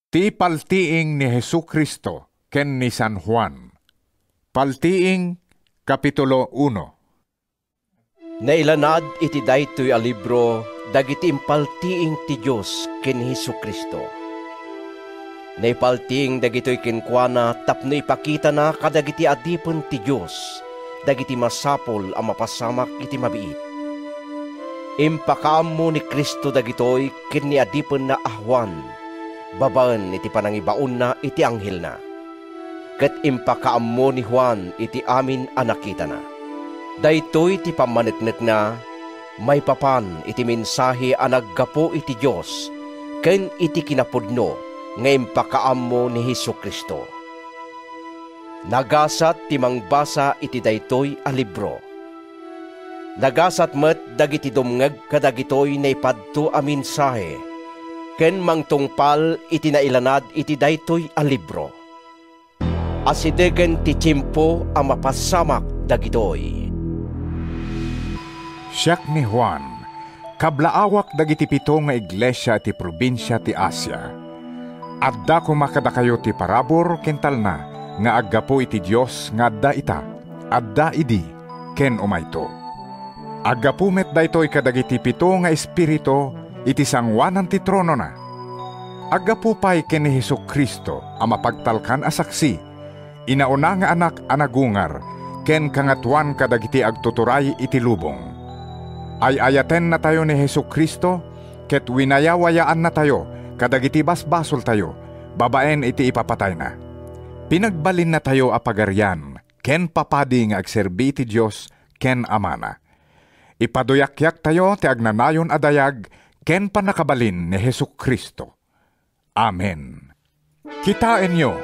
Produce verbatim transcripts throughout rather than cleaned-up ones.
Ti paltiing ni Jesu-Cristo ken ni San Juan. Paltiing, Kapitulo uno. Nailanad iti daytoy a libro dagiti impaltiing ti Dios ken ni Jesu-Cristo. Naipaltiing dagitoy kenkuana tapno ipakitana kadagiti adipen ti Dios dagiti masapul a mapasamak iti mabiit. Impakaammo ni Cristo dagitoy ken ni adipenna a Juan babaen iti panangibaonna iti anghelna. Ket impakaammo ni Juan iti amin a nakitana. Daytoy ti pammaneknekna maipapan iti mensahe a naggapu iti Dios ken iti kinapudno nga impakaammo ni Jesu-Cristo. Nagasat ti mangbasa iti daytoy a libro. Nagasat met dagiti dumngeg kadagitoy naipadto a mensahe ken mangtungpal iti nailanad iti daytoy a libro. Asidegen ti tiempo a mapasamak dagitoy. Siak ni Juan, kablaawak dagiti pito nga iglesia iti probinsia ti Asia. Adda koma kadakayo ti parabur ken talna nga aggapu iti Dios nga adda ita, adda idi, ken umayto. Aggapu met daytoy kadagiti pito nga espiritu iti sangoanan ti tronona. Aggapu pay ken ni Jesu-Cristo a mapagtalkan a saksi, inauna nga Anak a nagungar ken Kangatoan kadagiti agtuturay iti lubong. Ay-ayatennatayo ni Jesu-Cristo ket winayawayaannatayo kadagiti basbasoltayo babaen iti ipapatayna. Pinagbalinnatayo a pagarian ken papadi nga agserbi iti Dios ken Amana. Ipaduyakyaktayo ti agnanayon a dayag ken pannakabalin ni Jesu-Cristo. Amen. Kitaenyo,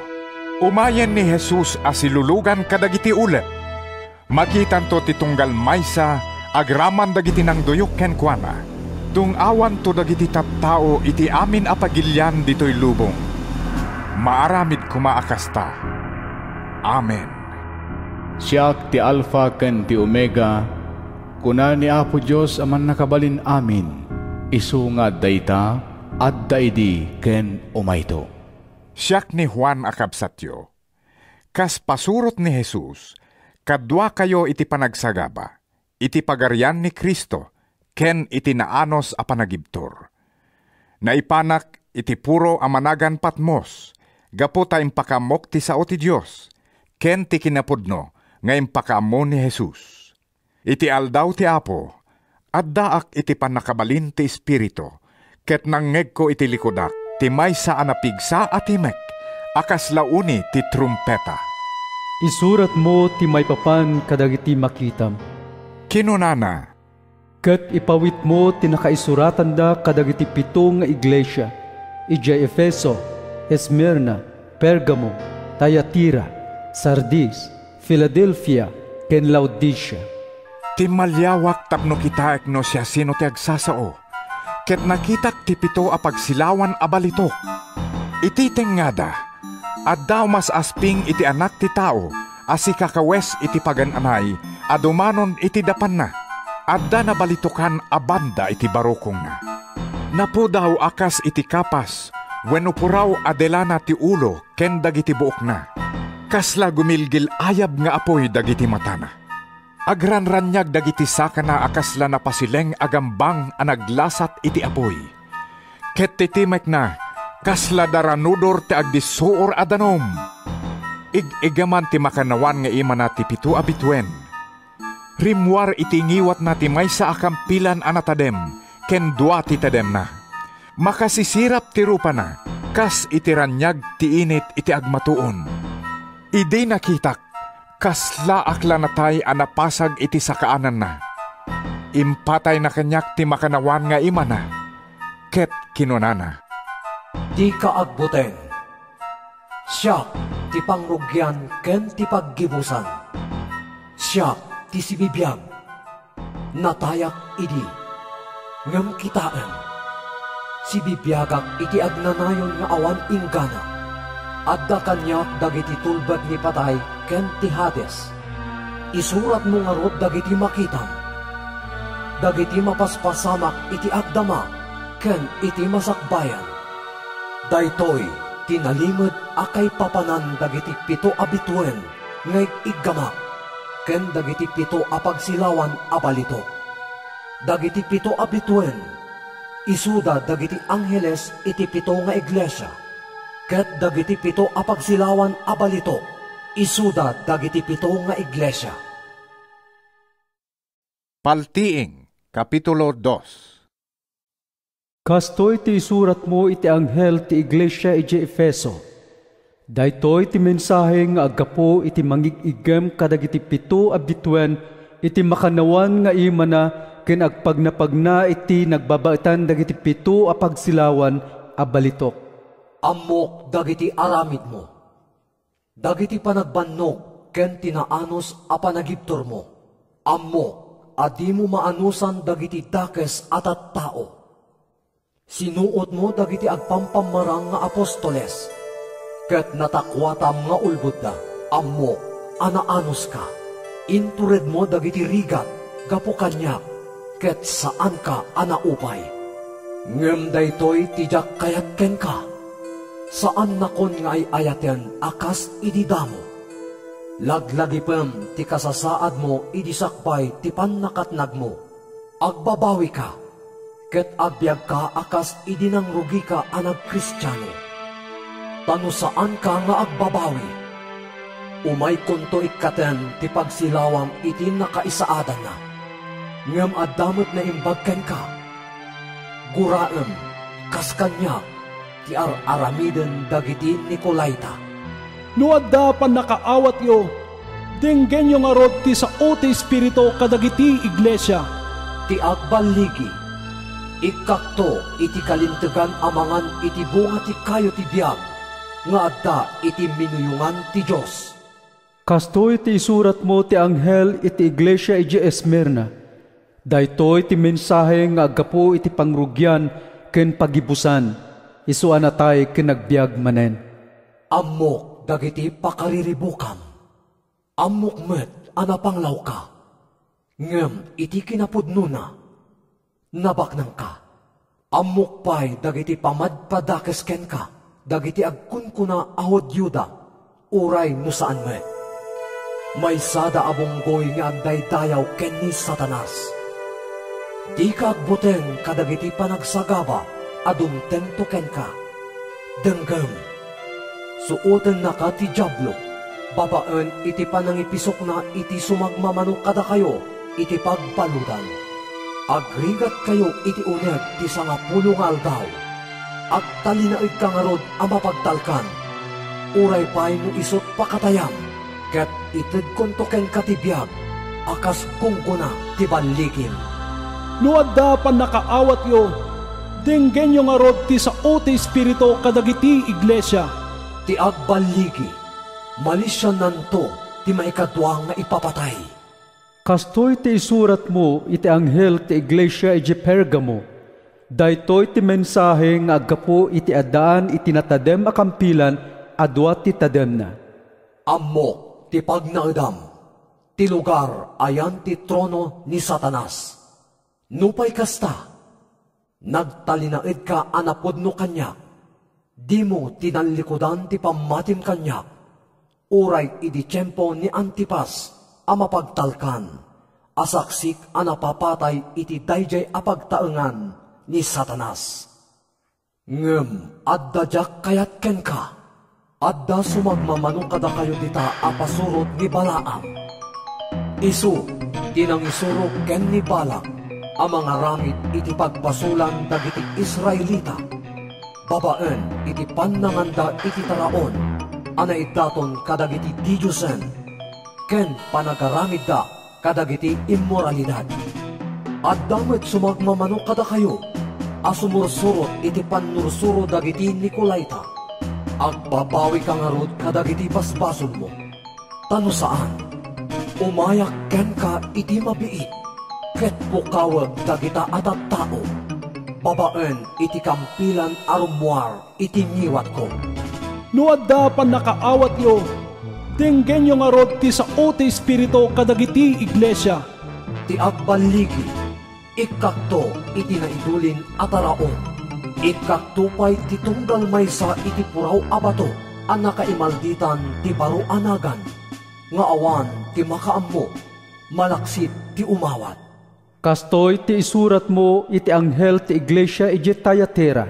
umayen ni Jesus a silulugan kadagiti ulep. Makitanto ti tunggal maysa agraman dagiti nangduyok kenkuana. Dung-awanto dagiti tattao iti amin a pagilian ditoy lubong. Maaramid koma a kasta. Amen. Siak ti Alfa ken ti Omega, kuna ni Apo Dios a Mannakabalin-amin, isu nga adda ita, adda idi, ken umayto. Siak ni Juan a kabsatyo. Kas pasurot ni Jesus, kaduakayo iti panagsagaba, iti Pagarian ni Cristo, ken iti naanus a panagibtur. Naipanak iti puro a managan Patmos, gapu ta impakaammok ti sao ti Dios, ken ti kinapudno nga impakaammo ni Jesus. Iti aldaw ti Apo, addaak iti pannakabalin ti Espiritu, ket nangngegko iti likudak ti maysa a napigsa a timek a kasla uni ti trumpeta. "Isuratmo ti maipapan kadagiti makitam," kinunana, "ket ipawitmo ti nakaisuratanda kadagiti pito nga iglesia, idiay Efeso, Esmirna, Pergamo, Tiatira, Sardis, Filadelfia, ken Laodicea." Timmaliawak tapno kitaek no siasino ti agsasao, ket nakitak ti pito a pagsilawan a balitok. Iti tengngada, adda umas-asping iti Anak ti Tao a sikakawes iti pagan-anay a dumanon iti dapanna. Adda nabalitokan a banda iti barukongna. Napudaw a kas iti kapas wenno puraw a delana ti ulo ken dagiti buokna. Kasla gumilgil-ayab nga apuy dagiti matana. Agranraniag dagiti sakana a kasla napasileng a gambang a naglasat iti apuy. Ket ti timekna, kasla daranudor ti agdissuor a danum. Ig-igaman ti makannawan nga imana ti pito a bituen. Rimmuar iti ngiwatna ti maysa a kampilan a natadem ken dua ti tademna. Makasisirap ti rupana kas iti raniag ti init iti agmatuon. Idi nakitak, kaslaak la natay a napasag iti sakaananna. Impatayna kaniak ti makannawan nga imana, ket kinunana, "Dika agbuteng. Siak ti pangrugian ken ti paggibusan. Siak ti sibibiag. Natayak idi, ngem kitaem, sibibiagak iti agnanayon nga awan inggana. Adda kaniak dagiti tulbek ni patay ken ti Hades. Isuratmo ngarud dagiti makitam, dagiti mapaspasamak iti agdama ken iti masakbayan." Daytoy Ti nalimed a kaipapanan dagiti pito a bituen nga ig-iggamak ken dagiti pito a pagsilawan a balitok. Dagiti pito a bituen, isuda dagiti angheles iti pito nga iglesia, ket dagiti pito a pagsilawan a balitok, isuda dagiti pito nga iglesia. Paltiing, Kapitulo dos. Kastoy ti isuratmo iti anghel ti iglesia idiay Efeso: Daytoy ti mensahe nga aggapu iti mangig-iggem kadagiti pito a bituen iti makannawan nga imana ken agpagnapagna iti nagbabaetan dagiti pito a pagsilawan a balitok. Ammok dagiti aramidmo, dagiti panagbannog ken ti naanus a panagibturmo. Ammok a dimo maanusan dagiti dakes a tattao. Sinuotmo dagiti agpampammarang nga apostoles, ket natakuatam nga ulbodda. Ammok a naanuska. Inturedmo dagiti rigat gapu kaniak, ket saanka a naupay. Ngem daytoy ti diak kayat kenka: saannakon nga ay-ayaten a kas idi damo. Laglagipem ti kasasaadmo idi sakbay ti pannakatnagmo. Agbabawika, ket agbiagka a kas idi nangrugika a nagkristiano. Ta no saanka nga agbabawi, umaykonto ikkaten ti pagsilawam iti nakaisaadanna. Ngem adda met naimbag kenka. Guraem, kas kaniak, ti ar-aramiden dagiti Nicolaita. No adda pannakaawatyo, denggenyo ngarud ti sao ti Espiritu kadagiti iglesia. Ti agballigi, ikkakto iti kalintegan a mangan iti bunga ti kayo ti biag nga adda iti minuyongan ti Dios. Kastoy ti isuratmo ti anghel iti iglesia idiay Esmirna: Daytoy ti mensahe nga aggapu iti pangrugian ken pagibusan, isu a natay ken nagbiag manen. Ammok dagiti pakariribukam. Ammok met a napanglawka. Ngem iti kinapudnona, nabaknangka. Ammok pay dagiti pamadpadakes kenka, dagiti agkunkuna a Judioda, uray no saan met. Maysada a bunggoy nga agdaydayaw ken ni Satanas. Dika agbuteng kadagiti panagsagaba a dumtengto kenka. Denggem, suotennaka ti Diablo babaen iti panangipisokna iti sumagmamano kadakayo iti pagbaludan. Agrigatkayo iti uneg ti sangapulo nga aldaw. Agtalinaedka ngarud a mapagtalkan, uray pay no isut' pakatayam, ket itedkonto kenka ti biag a kas gunggona ti balligim. No adda pannakaawatyo, denggenyo ngarud ti sao ti Espiritu kadagiti iglesia. Ti agballigi, malisiannanto ti maikadua nga ipapatay. Kastoy ti isuratmo iti anghel ti iglesia idiay Pergamo: Daytoy ti mensahe nga aggapu iti addaan iti natadem a kampilan a dua ti tademna. Ammok ti pagnaedam, ti lugar a yan ti trono ni Satanas. Nupay kasta, nagtalinaedka a napudno kaniak. Dimo tinallikudan ti pammatim kaniak, uray idi tiempo ni Antipas a mapagtalkan a saksik a napapatay iti daydiay a pagtaengan ni Satanas. Ngem adda diak kayat kenka. Adda sumagmamano kadakayo dita a pasurot ni Balaam. Isu ti nangisuro ken ni Balak a mangaramid iti pagpasolan dagiti Israelita babaen iti pannanganda iti taraon a naiddaton kadagiti didiosen ken panagaramidda kadagiti immoralidad. Adda met sumagmamano kadakayo a sumursurot iti pannursuro dagiti Nicolaita. Agbabawika ngarud kadagiti basbasolmo. Ta no saan, umayak kenka iti mabiit ket pukawek dagita a tattao babaen iti kampilan a rummuar iti ngiwatko. No adda pannakaawatyo, denggenyo ngarud ti sao ti Espiritu kadagiti iglesia. Ti agballigi, ikkakto iti naidulin a taraon. Ikkakto pay ti tunggal maysa iti puraw a bato a nakaimalditan ti baro a nagan, nga awan ti makaammo, malaksid ti umawat. Kastoy ti isuratmo iti anghel ti iglesia idiay Tiatira: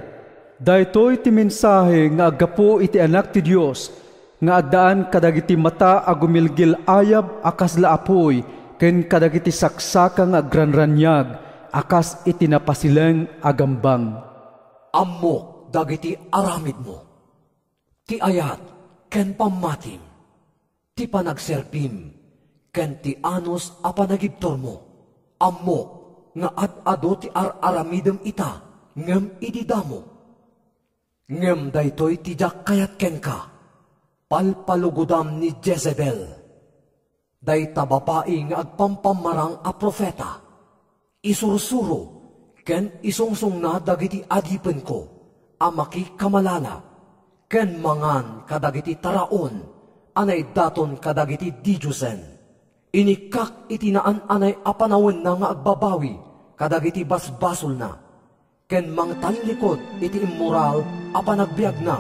Daytoy ti mensahe nga aggapu iti Anak ti Dios, nga addaan kadagiti mata a gumilgil-ayab a kasla apuy ken kadagiti saksaka nga agranraniag a kas iti napasileng a gambang. Ammok dagiti aramidmo, ti ayat ken pammatim, ti panagserbim, ken ti anus a panagibturmo. Ammok nga ad-adu ti ar-aramidem ita ngem idi damo. Ngem daytoy ti diak kayat kenka: palpalugodam ni Jezebel, dayta babai nga agpampammarang a profeta. Isursuro ken isungsongna dagiti adipenko a makikamalala, ken mangan kadagiti taraon a naidaton kadagiti didiosen. Inikkak iti naan-anay a panawenna nga agbabawi kadagiti basbasolna, ken mangtallikod iti immoral a panagbiagna.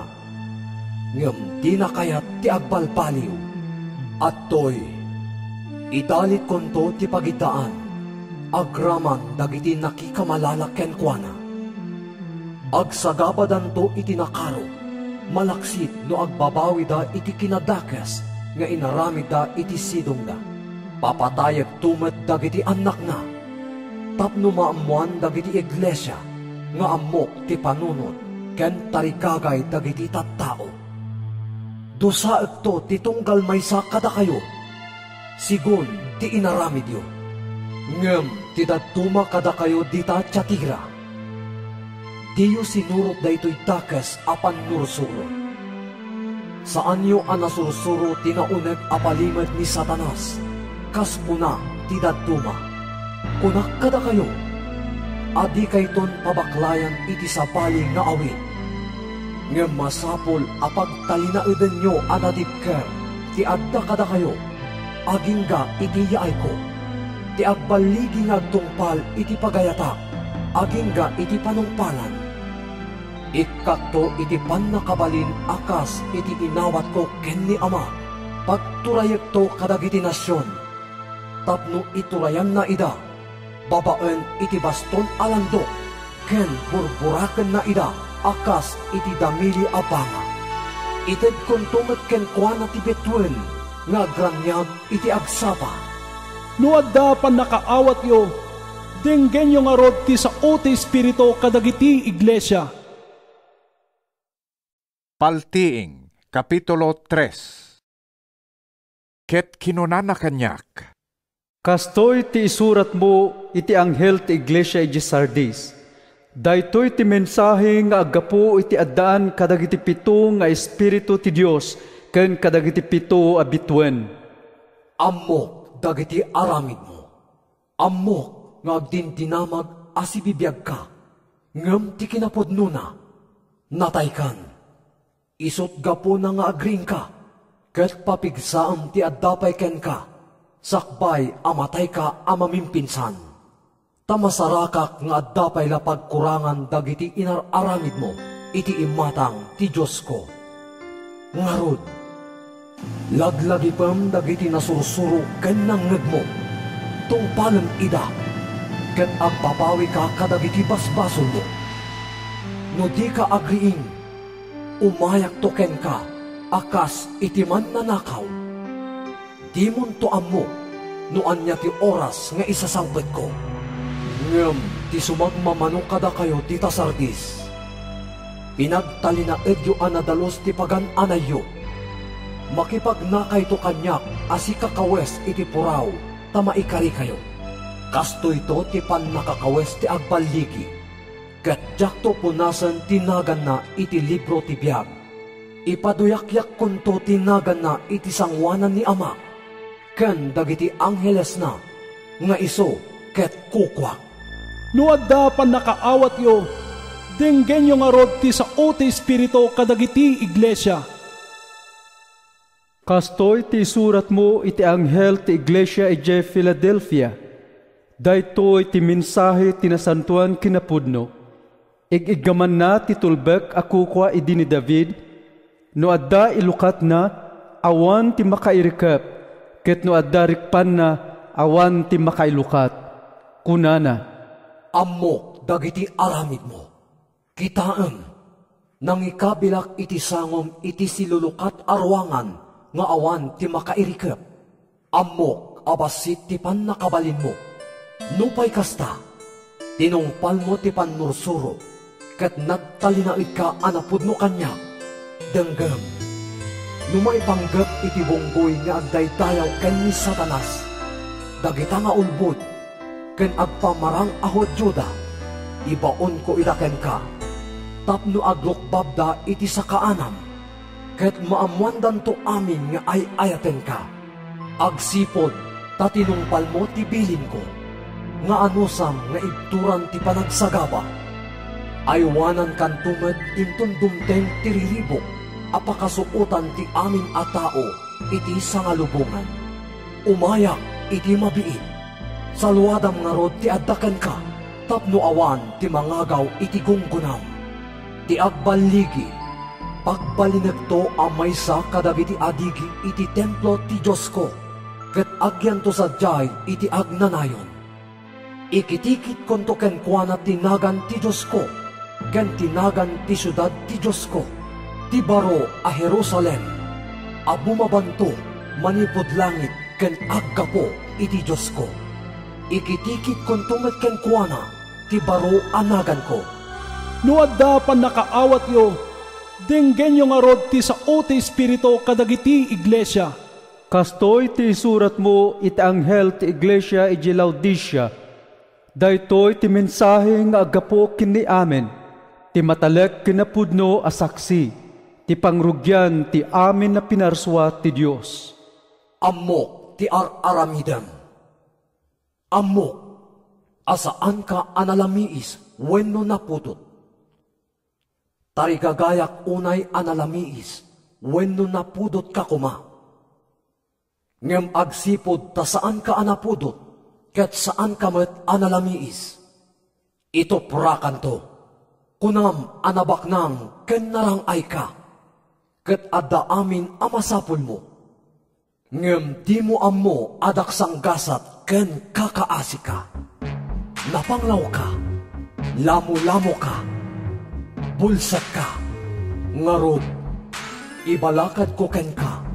Ngem dina kayat ti agbalbaliw. Adtoy, idalitkonto ti pagiddaan agraman dagiti nakikamalala kenkuana. Agsagabadanto iti nakaro, malaksid no agbabawida iti kinadakes nga inaramidda iti sidongda. Papatayekto met dagiti annakna, tapno maammoan dagiti iglesia nga ammok ti panunot ken tarigagay dagiti tattao. Dusaekto ti tunggal maysa kadakayo, sigun ti inaramidyo. Ngem ti dadduma kadakayo dita Tiatira, diyo sinurot daytoy dakes a pannursuro. Saanyo a nasursuro ti nauneg a palimed ni Satanas, kas kuna ti dadduma. Kunak kadakayo a dikayton pabaklayan iti sabali nga awit. Ngem masapul a pagtalinaedenyo a natibker ti adda kadakayo agingga iti yaayko, ti agballigi nga agtungpal iti pagayatak agingga iti panungpalan. Ikkakto iti pannakabalin a kas iti inawatko ken ni Ama. Pagturayekto kadagiti nasion tapno iturayanna ida babaen iti baston a landok ken burburakenna ida a kas iti damili a banga. Itedkonto met kenkuana ti bituen nga agraniag iti agsapa. No adda pannakaawatyo, denggenyo ngarud ti sao ti Espiritu kadagiti iglesia. Paltiing, Kapitulo tres. Ket kinunana kaniak, "Kastoy ti isuratmo iti anghel ti iglesia idiay Sardis: Daytoy ti mensahe nga aggapu iti addaan kadagiti pito nga espiritu ti Dios ken kadagiti pito a bituen. Ammok dagiti aramidmo. Ammok nga agdindinamag a sibibiagka, ngem ti kinapudnona, nataykan. Isut' gapuna nga agriingka, ket papigsaem ti adda pay kenka, sakbay a matayka a mamimpinsan. Ta masarakak nga adda pay la pagkurangan dagiti inar-aramidmo iti imatang ti Diosko. Ngarud, laglagipem dagiti nasursuro ken nangngegmo. Tungpalem ida, ket agbabawika kadagiti basbasolmo. No dika agriing, umayakto kenka a kas iti mannanakaw. Dimonto ammo no ania ti oras nga isasangpetko. Ngem ti sumagmamano kadakayo dita Sardis, pinagtalinaedyo a nadalus ti pagan-anayyo. Makipagnakayto kaniak a sikakawes iti puraw ta maikarikayo. Kastoyto ti pannakakawes ti agballigi, ket diakto punasen ti naganna iti libro ti biag. Ipaduyakyakkonto ti naganna iti sangoanan ni Amak ken dagiti anghelesna, nga isu ket kukuak." No adda pannakaawatyo, denggenyo ngarud ti sao ti Espiritu kadagiti iglesia. Kastoy ti isuratmo iti anghel ti iglesia idiay Filadelfia: Daytoy ti mensahe ti nasantoan kinapudno, Ig-iggamanna ti tulbek a kukua idi ni David, no adda ilukatna, awan ti makairikep, ket no adda rikpanna, awan ti makailukat. Kunana, "Ammok dagiti aramidmo. Kitaem, nangikabilak iti sangom iti silulukat a ruangan nga awan ti makairikep. Ammok a bassit ti pannakabalinmo. Nupay kasta, tinungpalmo ti pannursuro, ket nagtalinaedka a napudno kaniak. Denggem, no maipanggep iti bunggoy nga agdaydayaw ken ni Satanas, dagita nga ulbod ken agpamarang a Judioda, ibaonko ida kenka, tapno agrukbabda iti sakaanam, ket maammoandanto amin nga ay-ayatenka. Agsipud ta tinungpalmo ti bilinko, nga anusam nga ibturan ti panagsagaba, aywanankanto met inton dumteng ti riribuk a pakasuotan ti amin a tao iti sangalubongan. Umayak iti mabiit. Saluadam ngarud ti adda kenka, tapno awan ti mangagaw iti gunggonam. Ti agballigi, pagbalinekto a maysa kadagiti adigi iti templo ti Diosko, ket agyanto sadiay iti agnanayon. Ikitikitkonto kenkuana ti nagan ti Diosko ken ti nagan ti siudad ti Diosko, ti baro a Jerusalem, a bumabanto manipud langit ken aggapu iti Diosko. Ikitikitkonto met kenkuana ti baro a naganko." No adda pannakaawatyo, denggenyo ngarud ti sao ti Espiritu kadagiti iglesia. Kastoy ti isuratmo iti anghel ti iglesia idiay Laodicea, "Daytoy ti mensahe nga aggapu ken ni Amen, ti matalek ken napudno a saksi, ti pangrugian ti amin a pinarsua ti Dios." Ammok ti ar-aramidem. Ammok a saanka a nalamiis wenno napudot. Tarigagayak unay a nalamiis wenno napudotka koma. Ngem agsipud ta saanka a napudot ket saanka met a nalamiis, ituprakanto. Kunam a nabaknang ken narang-ayka, ket adda amin a masapulmo. Ngem dimo ammo a daksanggasat ken kakaasika. Napanglawka, lamulamoka, bulsekka. Ngarud, ibalakadko kenka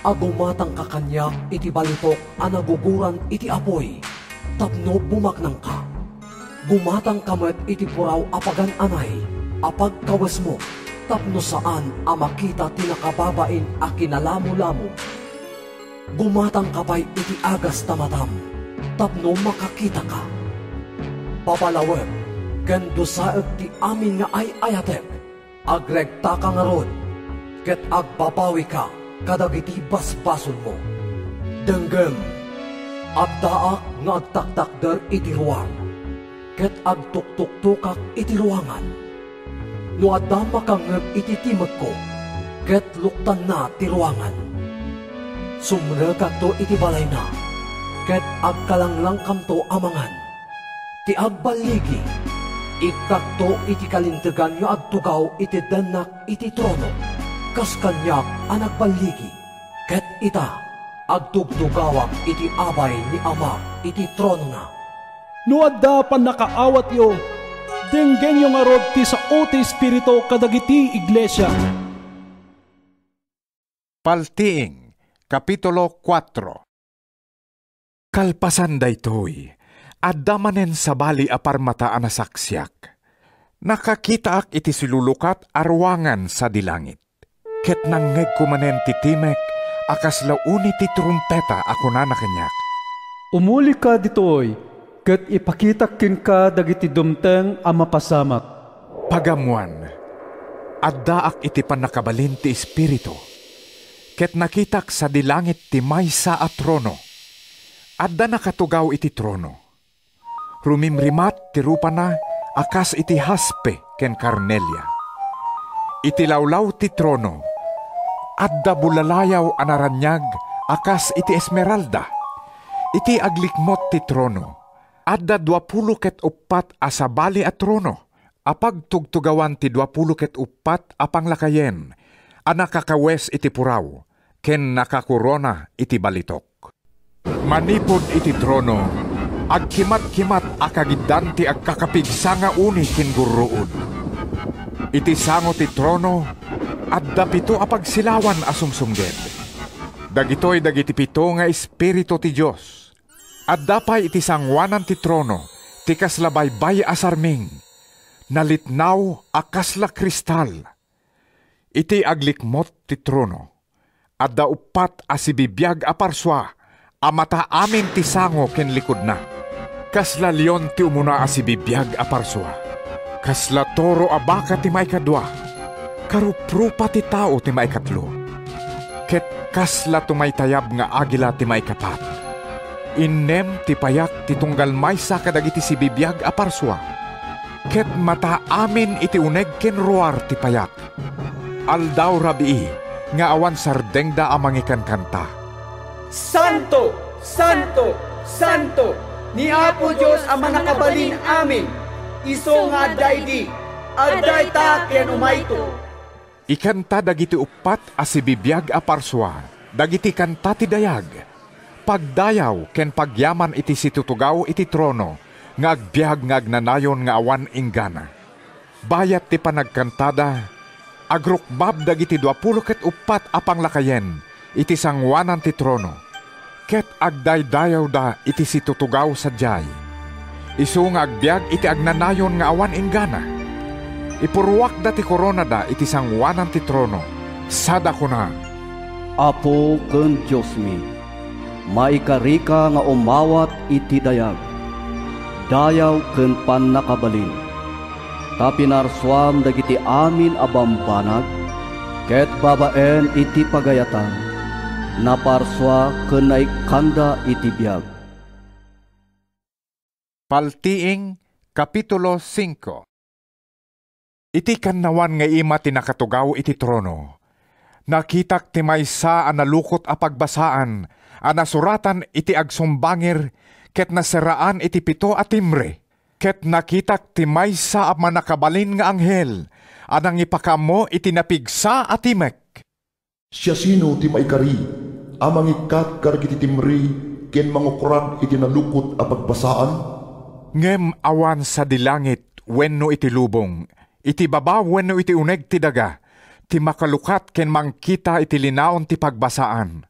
a gumatangka kaniak iti balitok a naguguran iti apuy tapno bumaknangka. Gumatangka met iti puraw a pagan-anay a pagkawesmo tapno saan a makita ti nakababain a kinalamolamo. Gumatangka pay iti agas ta matam tapno makakitaka. Papalawek ken dusaek ti amin nga ay-ayatek. Agregtaka ngarud, ket agbabawika kadagiti basbasolmo. Denggem, addaak nga agtaktakder iti ruar, ket agtuktuktokak iti ruangan. No adda makangngeg iti timekko, ket luktanna ti ruangan. Sumrekakto iti balayna, ket agkalanglangkamto a mangan. Ti agballigi, ikkakto iti kalintegan nga agtugaw iti dennak iti trono, kas kaniak a nagballigi. Ket ita, agtugtugawak iti abay ni Amak iti tronona. No adda pannakaawatyo, denggenyo ngarud ti sao ti Espiritu kadagiti iglesia. Paltiing, Kapitulo kuatro. Kalpasan daytoy, adda manen sabali a parmata a nasaksiak. Nakakitaak iti silulukat a ruangan sadi langit. Ket nangngegko manen ti timek a kasla uni ti trumpeta a kunana kaniak, "Umulika ditoy, ket ipakitak kenka dagiti dumteng a mapasamak." Pagammoan, addaak iti pannakabalin ti Espiritu, ket nakitak sadi langit ti maysa a trono. Adda nakatugaw iti trono. Rumimrimat ti rupana a kas iti haspe ken karnelia. Iti lawlaw ti trono, adda bulalayaw a naraniag a kas iti esmeralda. Iti aglikmut ti trono, adda duapulo ket uppat a sabali a trono. a pagtugtugawan ti duapulo ket uppat a panglakayen a nakakawes iti puraw ken nakakorona iti balitok. Manipud iti trono, agkimatkimat a kagiddan ti agkakapigsa nga uni ken gurruod. Iti sango ti trono, adda pito a pagsilawan a sumsumged. Dagitoy dagiti pito nga espiritu ti Dios. Adda pay iti sangoanan ti trono ti kasla baybay a sarming, nalitnaw a kasla kristal. Iti aglikmot ti trono, adda uppat a sibibiag a parsua a mata amin ti sango ken likudna. Kasla leon ti umuna a sibibiag a parsua. Kasla toro a baka ti maikadua. Karuprupa ti tao ti maikatlo. Ket kasla tumaytayab nga agila ti maikapat. Innem ti payak ti tunggal maysa kadagiti sibibiag a parsua. Ket mata amin iti uneg ken ruar ti payak. Aldaw rabii nga awan sardengda a mangikankanta. Santo! Santo! Santo! Ni Apo Dios a Mannakabalin-amin! Isu nga adda idi, adda ita ken umayto. Ikanta dagiti uppat a sibibiag a parsua dagiti kanta ti dayag, pagdayaw ken pagyaman iti situtugaw iti trono nga agbiag nga agnanayon nga awan inggana. Bayat ti panagkantada, agrukbab dagiti duapulo ket uppat a panglakayen iti sangoanan ti trono, ket agdaydayawda iti situtugaw sadiay. Isu nga agbiag iti agnanayon nga awan inggana. Ipurruakda ti koronada iti sangoanan ti trono, sada kuna, Apo ken Diosmi, maikarika nga umawat iti dayag, dayaw ken pannakabalin. Ta pinarsuam dagiti amin a bambanag, ket babaen iti pagayatan, naparsua ken naikkanda iti biag. Paltiing, Kapitulo singko. Iti kannawan nga ima ti nakatugaw iti trono, nakitak ti maysa a nalukot a pagbasaan a nasuratan iti agsumbangir ket naserraan iti pito a timbre. Ket nakitak ti maysa a mannakabalin nga anghel a nangipakaammo iti napigsa a timek. Siasino ti maikari a mangikkat kadagiti timbre ken mangukrad iti nalukot a pagbasaan? Ngem awan sadi langit wenno iti lubong, iti baba wenno iti uneg ti daga, ti makalukat ken mangkita iti linaon ti pagbasaan.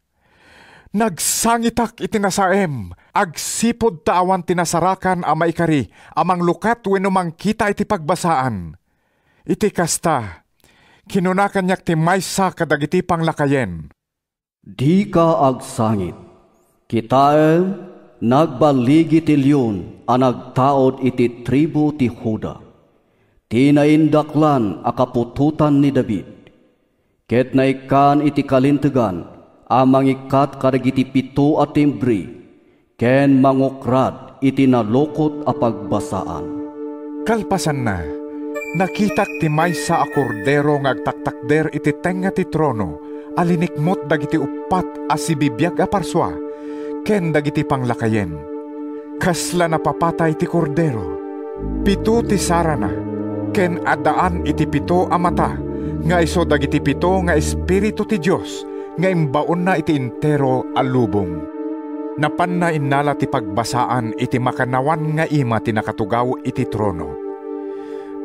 Nagsangitak iti nasaem, agsipud ta awan ti nasarakan a maikari a manglukat wenno mangkita iti pagbasaan. Iti kasta, kinuna kaniak ti maysa kadagiti panglakayen, "Dika agsangit. Kitaem, nagballigi ti leon a nagtaud iti tribu ti Juda, ti naindaklan a kaputotan ni David, ket naikkan iti kalintegan a mangikkat kadagiti pito a timbre ken mangukrad iti nalukot a pagbasaan." Kalpasanna, nakitak ti maysa a kordero nga agtaktakder iti tengnga ti trono a linikmot dagiti uppat a sibibiag a parsua ken dagiti panglakayen. Kasla napapatay ti kordero. Pito ti sarana, ken addaan iti pito a mata nga isu dagiti pito nga espiritu ti Dios nga imbaonna iti entero a lubong. Napanna innala ti pagbasaan iti makannawan nga ima ti nakatugaw iti trono.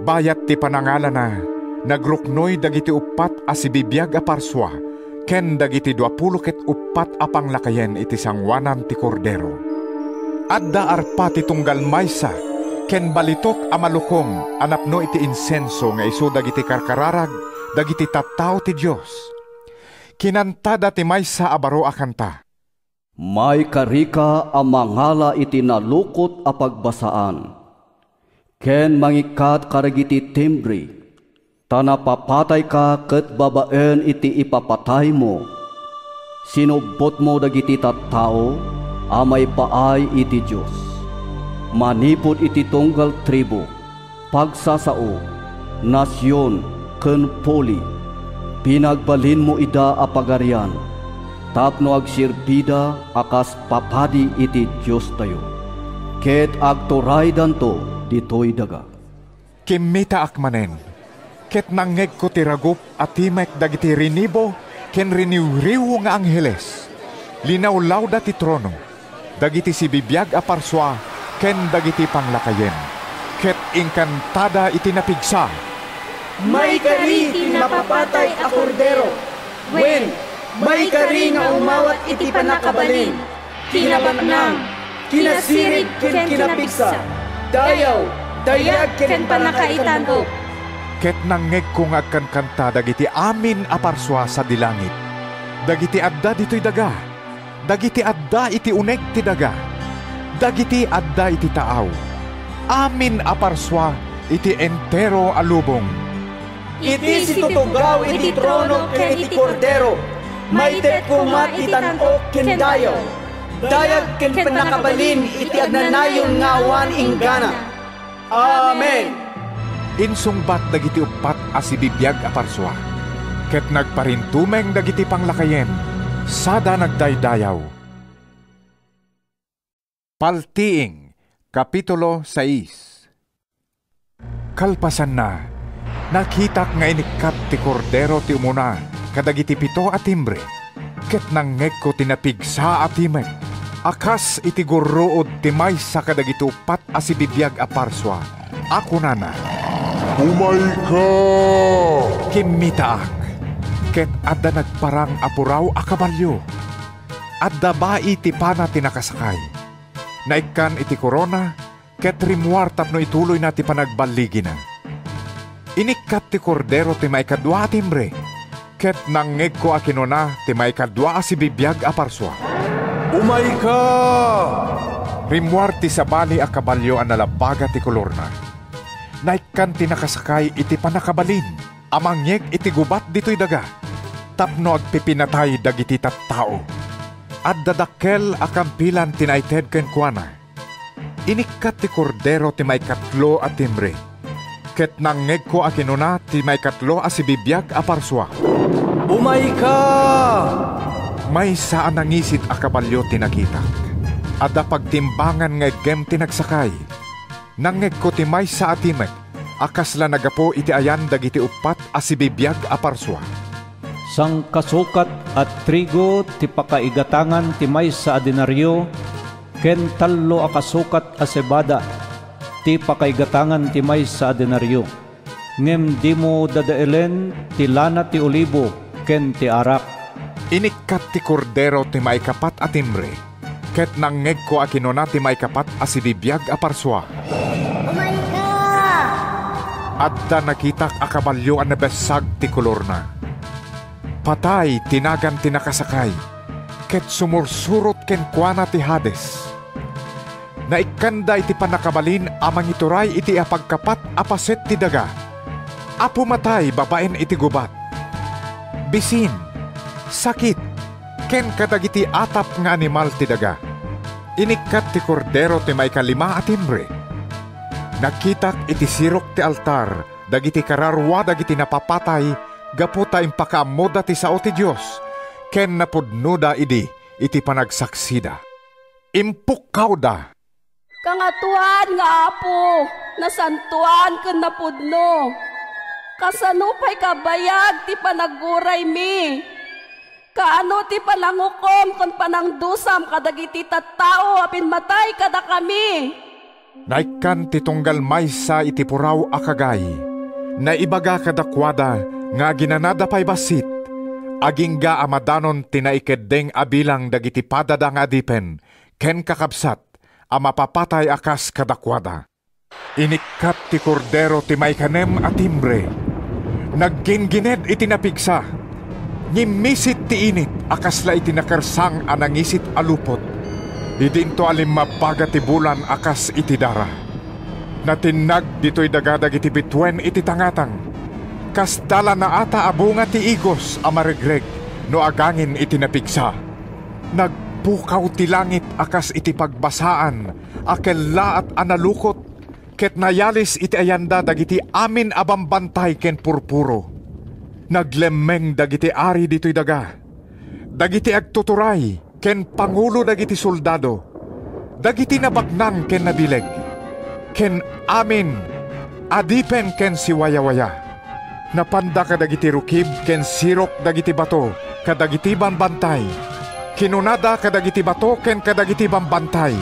Bayat ti panangalana, nagruknoy dagiti uppat a sibibiag a parsua ken dagiti duapulo ket uppat a panglakayen iti sangoanan ti Kordero. Adda arpa ti tunggal maysa ken balitok a malukong a napno iti insenso nga isu dagiti karkararag dagiti tattao ti Dios. Kinantada ti maysa a baro a kanta. Maikarika a mangala iti nalukot a pagbasaan, ken mangikkat kadagiti timbre, ta napapatayka ket babaen iti ipapataymo, sinubbotmo dagiti tattao a maipaay iti Dios. Manipud iti tunggal tribu, pagsasao, nasion, ken puli, pinagbalinmo ida a pagarian tapno agserbida a kas papadi iti Diostayo, ket agturaydanto ditoy daga. Kimmitaak manen, ket nangngegko ti ragup a timek dagiti rinibo ken riniwriw nga angheles. Linawlawda ti trono, dagiti sibibiag a parsua ken dagiti panglakayen, ket inkantada iti napigsa. Maikari ti napapatay a Kordero, wen, maikari nga umawat iti pannakabalin, kinabaknang, kinasirib ken kinapigsa, dayaw, dayag ken pannakaitan-ok. Ket nangngegko nga agkankanta dagiti amin a parsua sadi langit, dagiti adda ditoy daga, dagiti adda iti uneg ti daga, dagiti adda iti taaw, amin a parsua iti entero a lubong. Iti situtugaw iti trono ken iti Kordero, maited koma ti tan-ok ken dayaw, dayag ken pannakabalin iti agnanayon nga awan inggana. Amen. Insungbat dagiti uppat a sibibiag a parsua, ket nagparintumeng dagiti panglakayen sada nagdaydayaw. Paltiing, Kapitulo sais. Kalpasanna, nakitak nga inikkat ti Kordero ti umuna kadagiti pito a timbre, ket nangngegko ti napigsa a timek a kas iti gurruod ti maysa kadagiti uppat a sibibiag a parsua a kunana, "Umayka!" Kimmitaak, ket adda nagparang a puraw a kabalio. Adda bai ti pana ti nakasakay. Naikkan iti korona ket rimmuar tapno ituloyna ti panagballigina. Inikkat ti Kordero ti maikadua a timbre, ket nangngegko a kinuna ti maikadua a sibibiag a parsua, "Umayka!" Rimmuar ti sabali a kabalio a nalabbaga ti kolorna. Naikkan ti nakasakay iti pannakabalin a mangyeg iti gubat ditoy daga tapno agpipinatay dagiti tattao. Adda dakkel a kampilan ti naited kenkuana. Inikkat ti Kordero ti maikatlo a timbre, ket nangngegko a kinuna ti maikatlo a sibibiag a parsua, "Umayka!" Maysa a nangisit a kabalio ti nakitak. Adda pagtimbangan nga iggem ti nagsakay. Nangngegko ti maysa a timek a kasla naggapu iti ayan dagiti uppat a sibibiag a parsua. Sangkasukat a trigo ti pakaigatangan ti maysa a denario, ken tallo a kasukat a sebada ti pakaigatangan ti maysa a denario. Ngem dimo dadaelen ti lana ti olibo ken ti arak. Inikkat ti Kordero ti maikapat a timbre, ket nangngegko a kinuna ti maikapat a sibibiag a parsua, "Umayka!" Adda nakitak a kabalio a nabessag ti kolorna. Patay ti nagan ti nakasakay, ket sumursurot kenkuana ti Hades. Naikkanda iti pannakabalin a mangituray iti apagkapat a paset ti daga, a pumatay babaen iti gubat. Bisin, sakit, ken kadagiti atap nga animal ti daga. Inikkat ti Kordero ti maikalima a timbre. Nakitak iti sirok ti altar dagiti kararua dagiti napapatay gapu ta impakaammoda ti sao ti Dios ken napudnoda idi iti panagsaksida. Impukkawda, "Kangatoan nga Apo, nasantoan ken napudno! Kasano pay kabayag ti panaguraymi? Kaano ti panangukom ken panangdusam kadagiti tattao a pimmatay kadakami?" Naikkan ti tunggal maysa iti puraw a kagay. Naibaga kadakuada nga aginanada pay bassit, agingga a madanon ti naikeddeng a bilang dagiti padada nga adipen ken kakabsat a mapapatay a kas kadakuada. Inikkat ti Kordero ti maikanem a timbre. Nagginggined iti napigsa. Ngimmisit ti init a kasla iti nakersang a nangisit a lupot. Idinto a limmabbaga ti bulan a kas iti dara. Natinnag ditoy daga dagiti bituen iti tangatang. Kas dalanaata a bunga ti igos a maregreg no agangin iti napigsa. Nagpukaw ti langit a kas iti pagbasaan a kellaat a nalukot, ket nayalis iti ayanda dagiti amin a bambantay ken purpuro. Naglemmeng dagiti ari ditoy daga, dagiti agtuturay ken pangulo dagiti soldado, dagiti nabaknang ken nabileg, ken amin adipen ken siwayawaya. Napanda kadagiti rukib ken sirok dagiti bato kadagiti bambantay. Kinunada kadagiti bato ken kadagiti bambantay,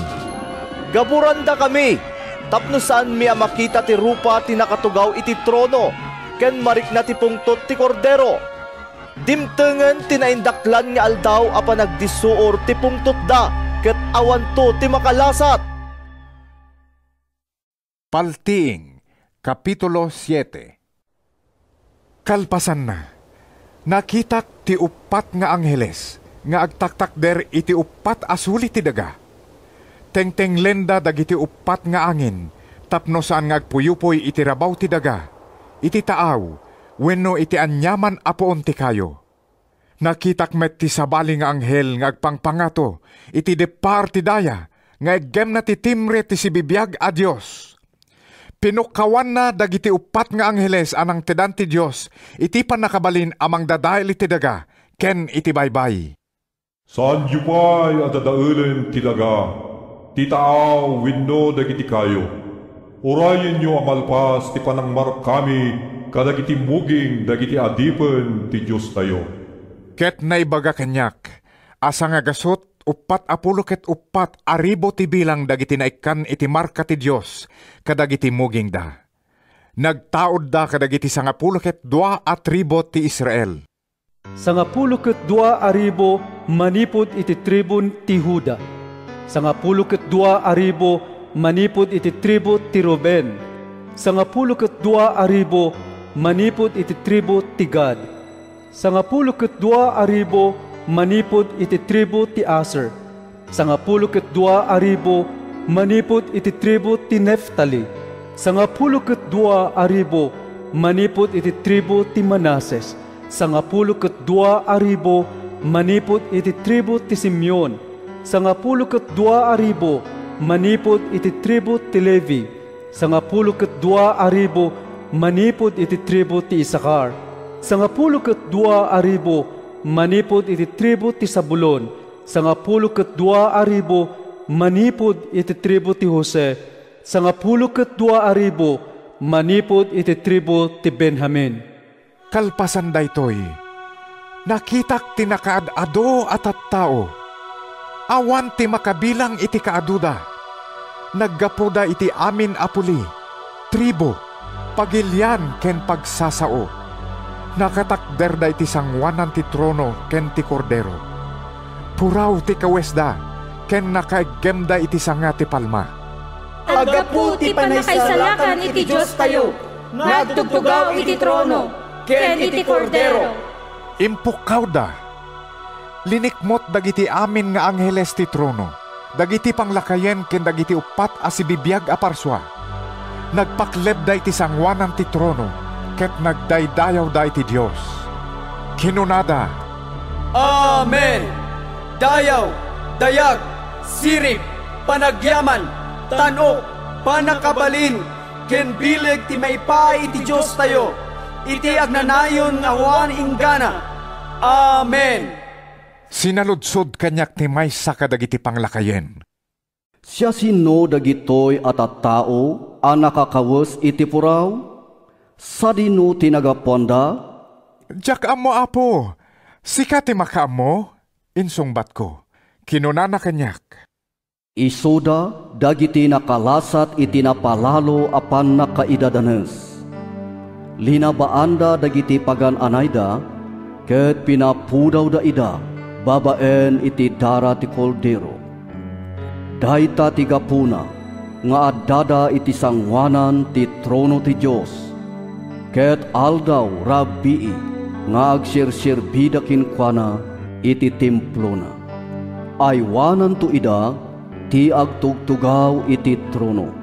"Gaburandakami tapno saanmi a makita ti rupa ti nakatugaw iti trono ken marikna ti pungtot ti Kordero. Dimtengen ti naindaklan nga aldaw a panagdissuor ti pungtotda, ket awanto ti makalasat." Paltiing, Kapitulo siete. Kalpasanna, nakitak ti uppat nga angheles nga agtaktakder iti uppat a suli ti daga. Tengtenglenda dagiti uppat nga angin tapno saan nga agpuyupoy iti rabaw ti daga, iti taaw, wenno iti aniaman a puon ti kayo. Nakitak met ti sabali nga anghel nga agpangpangato iti deppar ti daya nga iggemna ti timbre ti sibibiag a Dios. Pinukkawanna dagiti uppat nga angheles a nangtedan ti Dios iti pannakabalin a mangdadael iti daga ken iti baybay. "Saanyo pay a dadaelen ti daga, ti taaw wenno dagiti kayo. Urayenyo a malpas ti panangmarkami kadagiti muging dagiti adipen ti Diostayo." Ket naibaga kaniak a sangagasut uppat a pulo ket uppat a ribu ti bilang dagiti naikkan iti marka ti Dios kadagiti mugingda. Nagtaudda kadagiti sangapulo ket dua a tribu ti Israel. Sangapulo ket dua a ribu manipud iti tribun ti Juda. Sangapulo ket dua a ribu manipud iti tribu ti Ruben. Sangapulo ket dua a ribu manipud iti tribu ti Gad. Sangapulo ket dua a ribu manipud iti tribu ti Aser. Sangapulo ket dua a ribu manipud iti tribu ti Neftali. Sangapulo ket dua a ribu manipud iti tribu ti Manases. Sangapulo ket dua a ribu manipud iti tribu ti Simeon. Sangapulo ket dua a ribu manipud iti tribu ti Levi. Sangapulo ket dua a ribu manipud iti tribu ti Isakar. Sangapulo ket dua a ribu manipud iti tribu ti Zabulon. Sangapulo ket dua a ribu manipud iti tribu ti Jose. Sangapulo ket dua a ribu manipud iti tribu ti Benjamin. Kalpasan daytoy, nakitak ti nakaad-ado a tattao. Awan ti makabilang iti kaaduda. Naggapuda iti amin a puli, tribu, pagilian ken pagsasao. Nakatakderda iti sangoanan ti trono ken ti Kordero. Puraw ti kawesda ken nakaiggemda iti sanga ti palma. Aggapu ti pannakaisalakan iti Diostayo nga agtugtugaw iti trono ken iti Kordero. Impukkawda. Linikmot dagiti amin nga angheles ti trono, dagiti panglakayen ken dagiti uppat a sibibiag a parsua. Nagpaklebda iti sangoanan ti trono ket nagdaydayawda iti Dios. Kinunada, "Amen! Dayaw, dayag, sirib, panagyaman, tan-ok, pannakabalin, ken bileg ti maipaay iti Diostayo, iti agnanayon nga awan inggana. Amen!" Sinaludsod kaniak ti maysa kadagiti panglakayen, "Siasino dagitoy a tattao a nakakawes iti puraw? Sadino ti nagapuanda?" "Diak ammo, Apo. Sika ti makaammo," insungbatko. Kinunana kaniak, "Isuda dagiti nakalasat iti napalalo a pannakaidadanes. Linabaanda dagiti pagan-anayda ket pinapudawda ida babaen iti dara ti Kordero. Dayta ti gapuna nga addada iti sangoanan ti trono ti Dios, ket aldaw rabii nga agserserbida kenkuana iti templona. Aywananto ida ti agtugtugaw iti trono,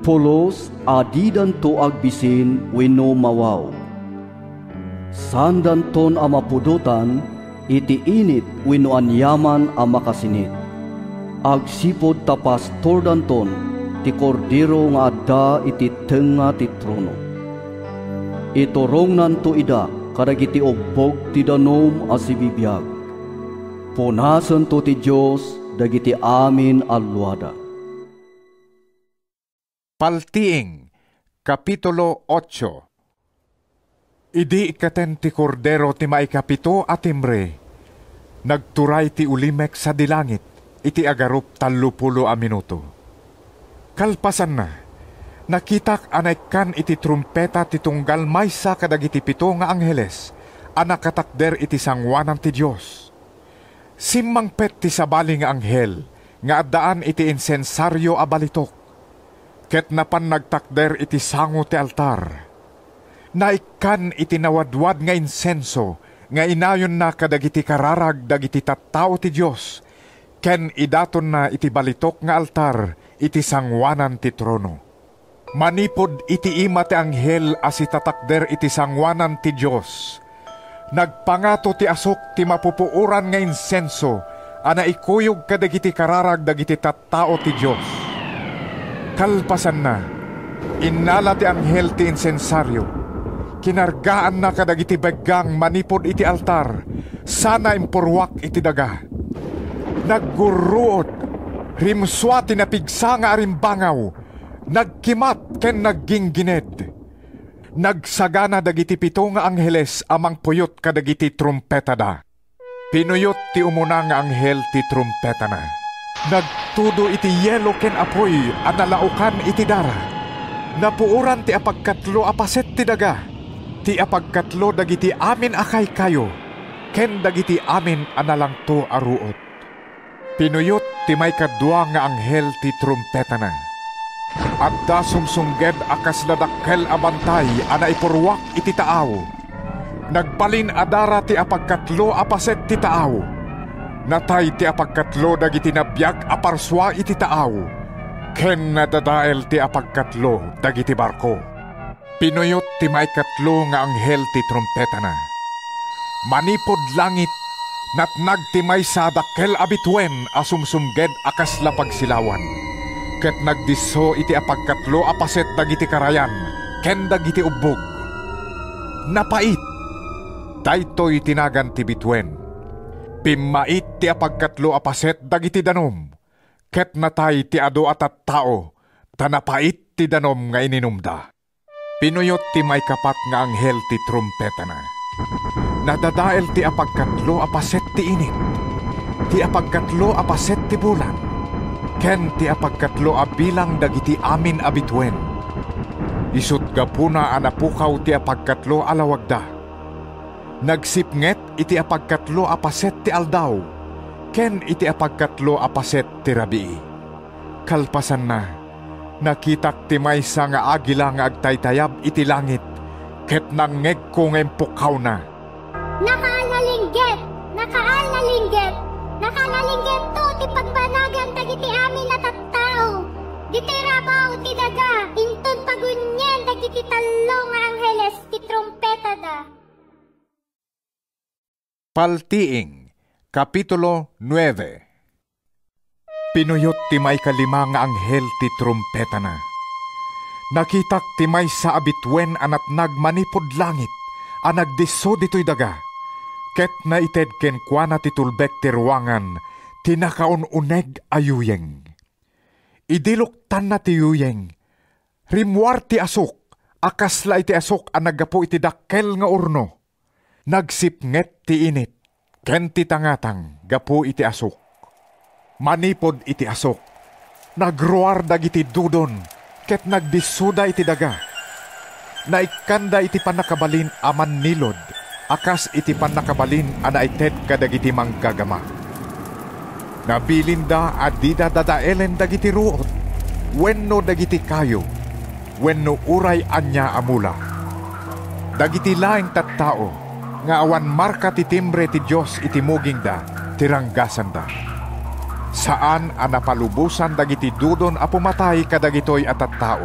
pulos a didanto agbisin wenno mawaw. Saandanton a mapudotan iti init wenno aniaman a makasinit, agsipud ta pastordanton ti Kordero nga adda iti tengnga ti trono. Iturongnanto ida kadagiti ubbog ti danum a sibibiag. Punasento ti Dios dagiti amin a luada." Paltiing, Kapitulo ocho. Idi ikkaten ti Kordero ti maikapito a timbre, nagturay ti ulimek sadi langit iti agarup tallopulo a minuto. Kalpasanna, nakitak a naikkan iti trumpeta ti tunggal maysa kadagiti pito nga angheles a nakatakder iti sangoanan ti Dios. Simmangpet ti sabali nga anghel nga addaan iti insensario a balitok, ket napan nagtakder iti sango ti altar. Naikkan iti nawadwad nga insenso nga inayonna kadagiti kararag dagiti tattao ti Dios, ken idatonna iti balitok nga altar iti sangoanan ti trono. Manipud iti ima ti anghel a sitatakder iti sangoanan ti Dios, nagpangato ti asuk ti mapupuoran nga insenso a naikuyog kadagiti kararag dagiti tattao ti Dios. Kalpasanna, innala ti anghel ti insensario. Kinargaanna kadagiti beggang manipud iti altar, sana impurruak iti daga. Naggurruod, rimsua ti napigsa nga arimbangaw, nagkimat ken nagginggined. Nagsagana dagiti pito nga angheles a mangpuyot kadagiti trumpetada. Pinuyot ti umuna nga anghel ti trumpetana. Nagtudo iti yelo ken apuy a nalaokan iti dara. Napuoran ti apagkatlo a paset ti daga, ti apagkatlo dagiti amin a kaykayo, ken dagiti amin a nalangto a ruot. Pinuyot ti maikadua nga anghel ti trumpetana. Adda sumsumged a kasla dakkel a bantay a naipurruak iti taaw. Nagbalin a dara ti apagkatlo a paset ti taaw. Natay ti apagkatlo dagiti nabiag a parsua iti taaw, ken nadadael ti apagkatlo dagiti barko. Pinuyot ti maikatlo nga anghel ti trumpetana. Manipud langit, natnag ti maysa a dakkel a bituen a sumsumged a kasla pagsilawan, ket nagdisso iti apagkatlo a paset dagiti karayan ken dagiti ubbog. Napait! Daytoy ti nagan ti bituen. Pimmait ti apagkatlo a paset dagiti danum, ket natay ti adu a tattao ta napait ti danum nga ininumda. Pinuyot ti maikapat nga anghel ti trumpetana. Nadadael ti apagkatlo a paset ti init, ti apagkatlo a paset ti bulan, ken ti apagkatlo a bilang dagiti amin a bituen. Isut' gapuna a napukaw ti apagkatlo a lawagda. Nagsipnget iti apagkatlo a paset ti aldaw ken iti apagkatlo a paset ti rabii. Kalpasanna, nakitak ti maysa nga agila nga agtaytayab iti langit ket nangngegko nga impukkawna, "Nakaallalinggit! Nakaallalinggit! Nakaallalinggitto ti pagbanagan dagiti amin a tattao, ditoy rabaw ti daga, inton pagunyen dagiti tallo nga angheles ti trumpetada!" Paltiing, Kapitulo nuebe. Pinuyot ti maikalima nga anghel ti trumpetana. Nakitak ti maysa a bituen a natnag manipud langit a nagdisso ditoy daga, ket naited kenkuana ti tulbek ti ruangan ti nakaun-uneg a yuyeng. Idi luktanna ti yuyeng, rimmuar ti asuk a kasla iti asuk a naggapu iti dakkel nga urno. Nagsipnget ti init ken ti tangatang gapu iti asuk. Manipud iti asuk, nagruar dagiti dudon ket nagdissoda iti daga. Naikkanda iti pannakabalin a mannilud a kas iti pannakabalin a naited kadagiti manggagama. Nabilinda a dida dadaelen dagiti ruot wenno dagiti kayo wenno uray ania a mula. Dagiti laeng tattao nga awan marka ti timbre ti Dios iti mugingda ti ranggasanda. Saan a napalubosan dagiti dudon a pumatay kadagitoy a tattao.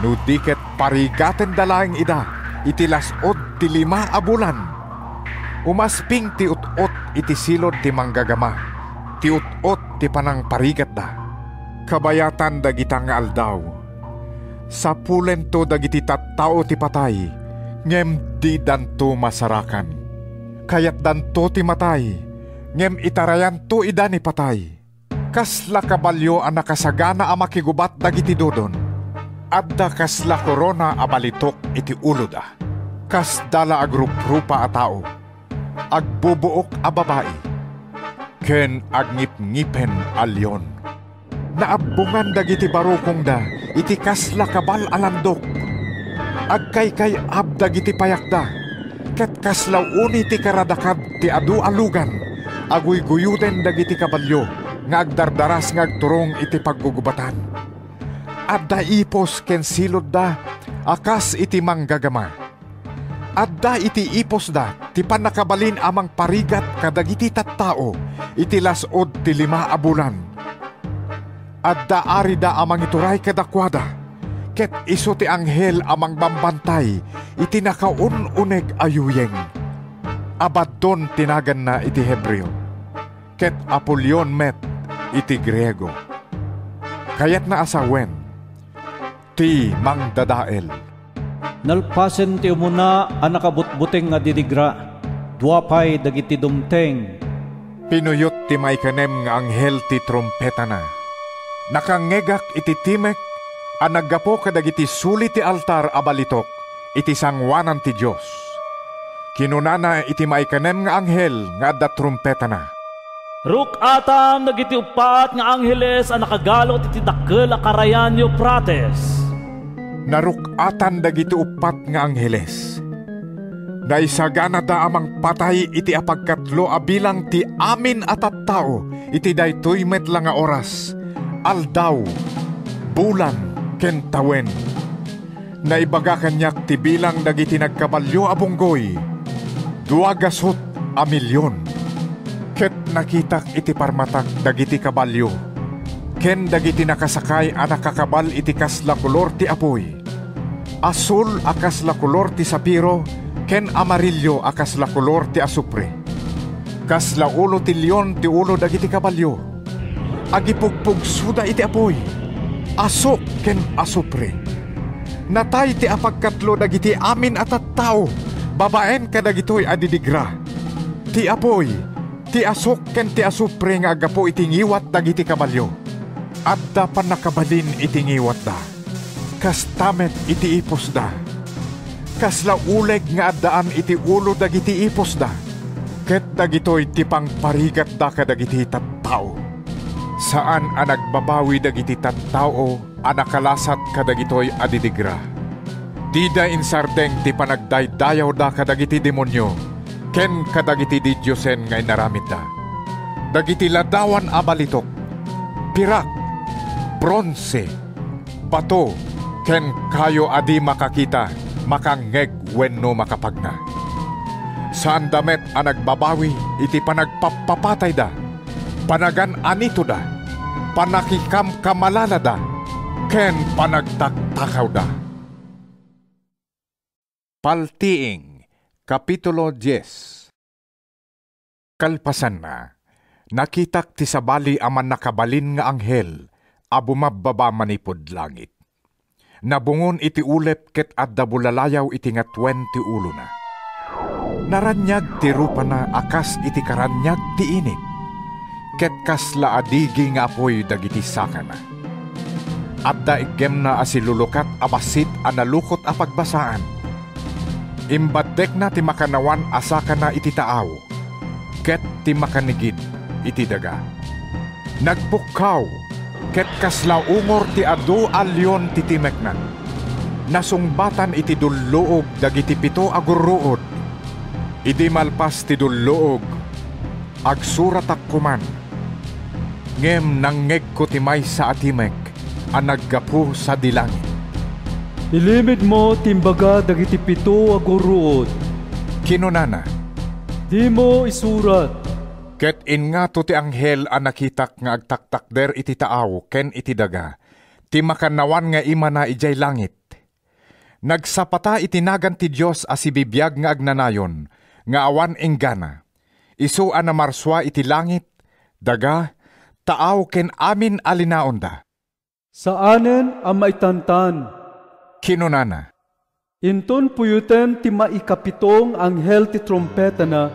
No di ket parigatenda laeng ida iti las-ud ti lima a bulan. Umasping ti ut-ot iti silud ti manggagama, ti ut-ot ti panangparigatda. Kabayatan dagita nga aldaw, sapulento dagiti tattao ti patay, ngem didanto masarakan. Kayatdanto ti matay, ngem itarayanto ida ni patay. Kasla kabalio a nakasagana a makigubat dagiti dudon. Adda kasla korona a balitok iti uloda. Kasda la agruprupa a tao, agbubuok a babai, ken agngipngipen a leon. Naabbongan dagiti barukongda iti kasla kabal a landok. Agkaykay-ab dagiti payakda, ket kasla uni ti karadakad ti adu a lugan a guyguyoden dagiti kabalio nga agdardaras nga agturong iti paggugubatan. Adda ipos ken silodda a kas iti manggagama. Adda iti iposda ti pannakabalin a mangparigat kadagiti tattao iti las-ud ti lima a bulan. Adda arida a mangituray kadakuada, ket isu ti anghel a mangbambantay iti nakaun-uneg a yuyeng. Abaddon ti naganna iti Hebreo, ket Apolion met iti Griego. Kayatna a sawen, ti mangdadael. Nalpasen ti umuna a nakabutbuteng nga didigra, dua pay dagiti dumteng. Pinuyot ti maikanem nga anghel ti trumpetana. Nakangngegak iti timek a naggapu kadagiti suli ti altar a balitok iti sangoanan ti Dios. Kinunana iti maikanem nga anghel nga adda trumpetana, "Ruk-atan dagiti uppat nga angheles a nakagalot iti dakkel a karayan ni Eufrates." Naruk-atan dagiti uppat nga angheles. Naisaganada a mangpatay iti apagkatlo a bilang ti amin a tattao iti daytoy met la nga oras, aldaw, bulan, ken tawen. Naibaga kaniak ti bilang dagiti nagkabalio a bunggoy, dua gasut a milion. Ket nakitak iti parmatak dagiti kabalio ken dagiti nakasakay a nakakabal iti kasla kolor ti apuy, asul a kasla kolor ti sapiro, ken amarillo a kasla kolor ti asupre. Kasla ulo ti leon ti ulo dagiti kabalio. Agipugpugsoda iti apuy, asuk ken asupre. Natay ti apagkatlo dagiti amin a tattao babaen kadagitoy a didigra. Ti apuy, ti asuk ken ti asupre nga aggapu iti ngiwat dagiti kabalio. Adda pannakabalin iti ngiwatda. Kasta met iti iposda. Kasla uleg nga addaan iti ulo dagiti iposda, ket dagitoy ti pangparigatda kadagiti tattao. Saan a nagbabawi dagiti tattao a nakalasat kadagitoy a didigra. Dida insardeng ti panagdaydayawda kadagiti demonio ken kadagiti didiosen nga inaramidda. Dagiti ladawan a balitok, pirak, bronse, bato, ken kayo a di makakita, makangngeg wenno makapagna. Saanda met a nagbabawi iti panagpappapatayda, panagan-anitoda, panakikamkamalalada, ken panagtaktakawda. Paltiing, Kapitulo dies. Kalpasanna, nakitak ti sabali a mannakabalin nga anghel a bumabbaba manipud langit. Nabungon iti ulep ket adda bulalayaw iti ngatuen ti ulona. Naraniag ti rupana a kas iti karaniag ti init, ket kasla a digi nga apuy dagiti sakana. Adda iggemna a silulukat a bassit a nalukot a pagbasaan. Imbaddekna ti makannawan a sakana iti taaw, ket ti makanigid iti daga. Nagpukkaw, ket kasla ungor ti adu a leon ti timekna. Nasungbatan iti dulluog dagiti pito a gurruod. Idi malpas ti dulluog, agsuratak koman. Ngem nangngegko ti maysa a timek a naggapu sadi langit. "Ilimedmo ti imbaga dagiti pito a gurruod," kinunana. "Dimo isurat." Ket ingngato ti anghel a nakitak nga agtaktakder iti taaw ken iti daga ti makannawan nga imana idiay langit. Nagsapata iti nagan ti Dios a sibibiag nga agnanayon nga awan inggana, isu a namarsua iti langit, daga, taaw ken amin a linaonda. "Saanen a maitantan," kinunana. "Inton puyoten ti maikapito nga anghel ti trumpetana,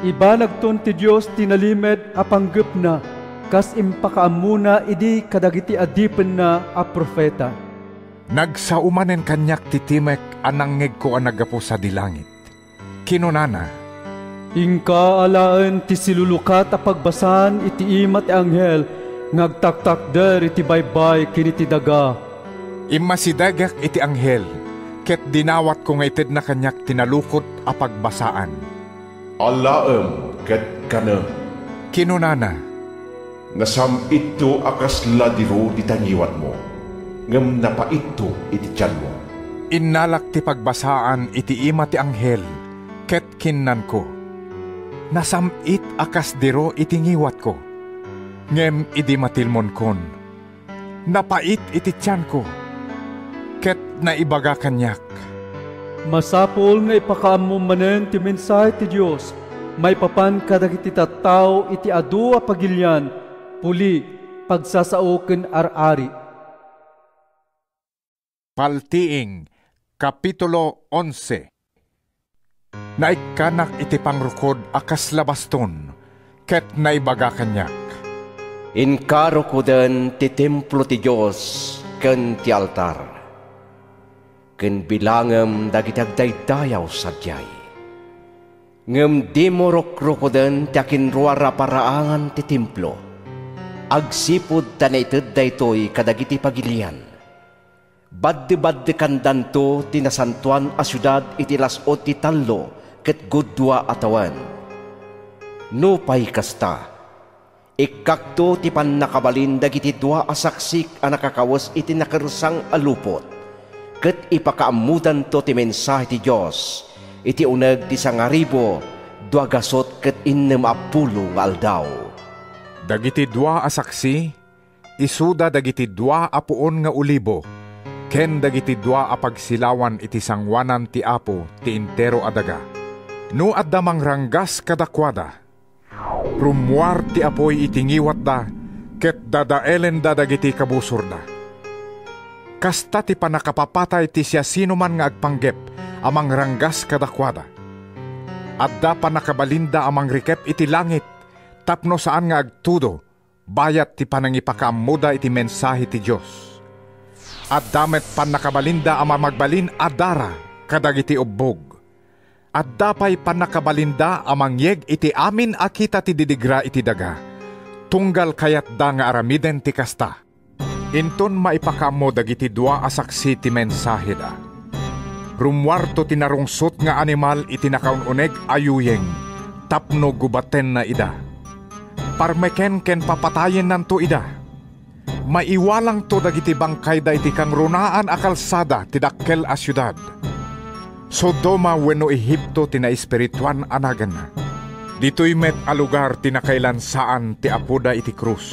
ibanagton ti Dios ti nalimed a panggepna kas impakaammona idi kadagiti adipenna a profeta. Nagsao manen kaniak ti timek a nangngegko a naggapu sadi langit. Kinunana, "Inka alaen ti silulukat a pagbasaan iti ima ti anghel nga agtaktakder iti baybay ken iti daga." Immasidegak iti anghel, ket dinawatko nga itedna kaniak ti nalukot a pagbasaan. "Alaem ket kanem," kinunana. "Nasam-itto a kasla diro dita ngiwatmo, ngem napaitto iti tianmo." Innalak ti pagbasaan iti ima ti anghel, ket kinnanko, "Nasam-it a kas diro iti ngiwatko, ngem idi matilmonkon, napait iti tianko." Ket naibaga kaniak, "Masapul nga ipakaammo manen ti mensahe ti Dios maipapan kadagiti tattao iti adu a pagilian, puli, pagsasao ken ar-ari." Paltiing, Kapitulo onse. Naikkanak iti pangrukod a kasla baston, ket naibaga kaniak, "Inka rukoden ti templo ti Dios ken ti altar, ken bilangem dagiti agdaydayaw sadiay. Ngem dimo rukrukoden ti akinruar a paraangan ti templo, agsipud ta naited daytoy kadagiti pagilian. Baddebaddekandanto ti nasantoan a siudad iti las-ud ti tallo ket gudua a tawen. Nupay kasta, ikkakto ti pannakabalin dagiti dua a saksik a nakakawes iti nakersang a lupot, ket ipakaammodanto ti mensahe ti Dios iti uneg ti sangaribu dua gasut ket innem a pulo nga aldaw." Dagiti dua a saksi, isuda dagiti dua a puon nga olibo ken dagiti dua a pagsilawan iti sangoanan ti Apo ti entero a daga. No adda mangranggas kadakuada, rummuar ti apuy iti ngiwatda ket dadaelenda dagiti kabusorda. Kasta ti pannakapapatay ti siasinoman nga agpanggep a mangranggas kadakuada. Adda pannakabalinda a mangrikep iti langit tapno saan nga agtudo bayat ti panangipakaammoda iti mensahe ti Dios. Adda met pannakabalinda a mamagbalin a dara kadagiti ubbog. Adda pay pannakabalinda a mangyeg iti amin a kita ti didigra iti daga, tunggal kayatda nga aramiden ti kasta. Inton maipakaammo dagiti dua a saksi ti mensaheda, rummuarto ti narungsot nga animal iti nakaun-uneg a yuyeng tapno gubatenna ida. Parmeken ken papatayennanto ida. Maiwalangto dagiti bangkayda iti kangrunaan a kalsada ti dakkel a siudad. Sodoma wenno Egipto ti naespirituan a naganna. Ditoy met a lugar ti nakailansaan ti Apoda iti krus.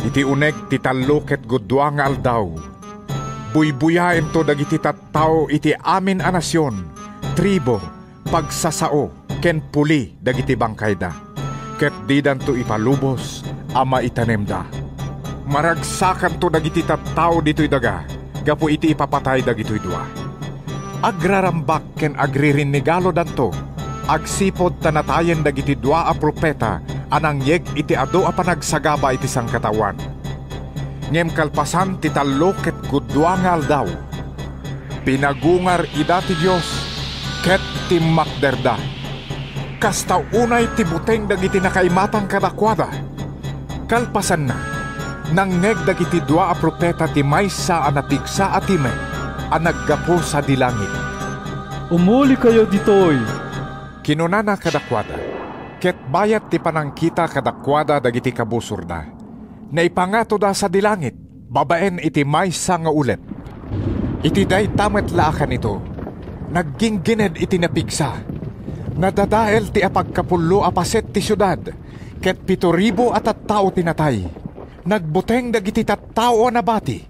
Iti uneg ti tallo ket gudua nga aldaw, buybuyaento dagiti tattao iti amin a nasion, tribu, pagsasao, ken puli dagiti bangkayda, ket didanto ipalubos a maitanemda. Maragsakanto dagiti tattao ditoy daga gapu iti ipapatay dagitoy dua. Agrarambak ken agririnigalodanto agsipud ta natayen dagiti dua a profeta a nangyeg iti adu a panagsagaba iti sangkataoan. Ngem kalpasan ti tallo ket gudua nga aldaw, pinagungar ida ti Dios ket timmakderda. Kasta unay ti buteng dagiti nakaimatang kadakuada. Kalpasanna, nangngeg dagiti dua a profeta ti maysa a napigsa a timek a naggapu sadi langit. "Umulikayo ditoy," kinunana kadakuada. Ket bayat ti panangkita kadakuada dagiti kabusorda, naipangatoda sadi langit babaen iti maysa nga ulep. Iti dayta met la a kanito, nagginggined iti napigsa. Nadadael ti apagkapullo a paset ti siudad, ket pito ribu a tattao ti natay. Nagbuteng dagiti tattao a nabati,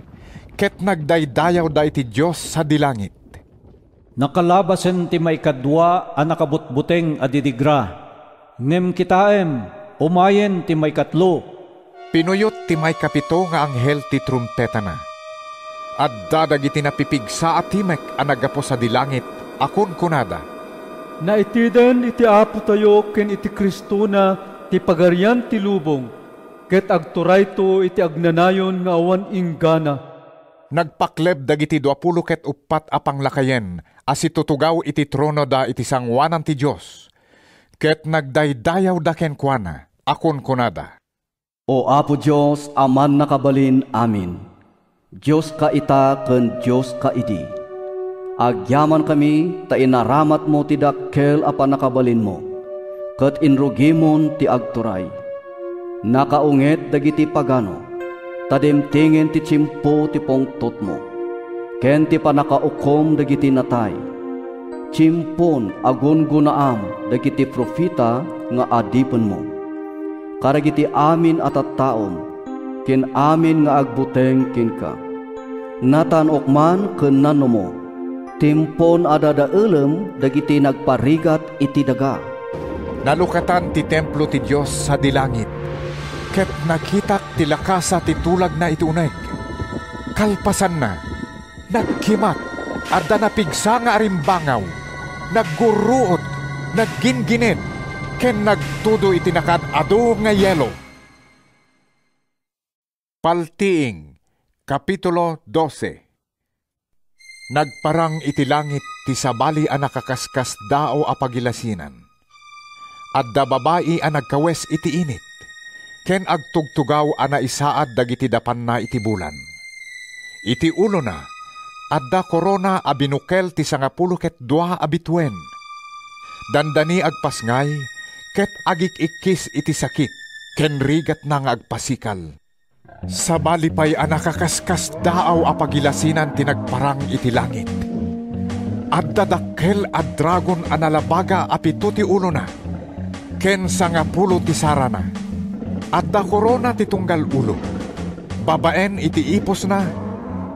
ket nagdaydayawda iti Dios sadi langit. "Nakalabasen ti maikadua a nakabutbuteng a didigra. Ngem kitaem, umayen ti maikatlo." Pinuyot ti maikapito nga anghel ti trumpetana. Adda dagiti napipigsa a timek a naggapu sadi langit a kunkunada, "Naiteden iti Apotayo ken iti Cristona ti pagarian ti lubong, ket agturayto iti agnanayon nga awan inggana." Nagpakleb dagiti duapulo ket uppat a panglakayen a situtugaw iti tronoda iti sangoanan ti Dios, ket nagdaydayawda kenkuana a kunkunada, "O Apo Dios a Mannakabalin-amin, Dioska ita ken Dioska idi. Agyamankami ta inaramatmo ti dakkel a pannakabalinmo, ket inrugimon ti agturay. Nakaunget dagiti pagano, ta dimtingen ti tiempo ti pungtotmo, ken ti pannakaukom dagiti natay. Tiempon a gungunaam dagiti profeta nga adipenmo, kadagiti amin a tattaom, ken amin nga agbuteng kenka. Nataan-ok man ken nanumo, tiempon a dadaelem dagiti nagparigat iti daga." Nalukatan ti templo ti Dios sadi langit, ket nakitak ti lakasa ti tulagna iti uneg. Kalpasanna, nagkimat, adda napigsa nga arimbangaw, naggurruod, nagginggined, ken nagtudo iti nakaad-adu nga yelo. Paltiing, Kapitulo dose. Nagparang iti langit ti sabali a nakakaskas daaw a pagilasinan. Adda babai a nagkawes iti init, ken agtugtugaw a naisaad dagiti dapanna iti bulan. Iti ulona, adda korona a binukel ti sangapulo ket dua a bituen. Dandani agpasngay, ket agik-ikkis iti sakit, ken rigatna nga agpasikal. Sabali pay a nakakaskas daaw a pagilasinan ti nagparang iti langit. Adda dakkel a dragon a nalabaga a pito ti ulona, ken sangapulo ti sarana. Adda korona ti tunggal ulo. Babaen iti ipusna,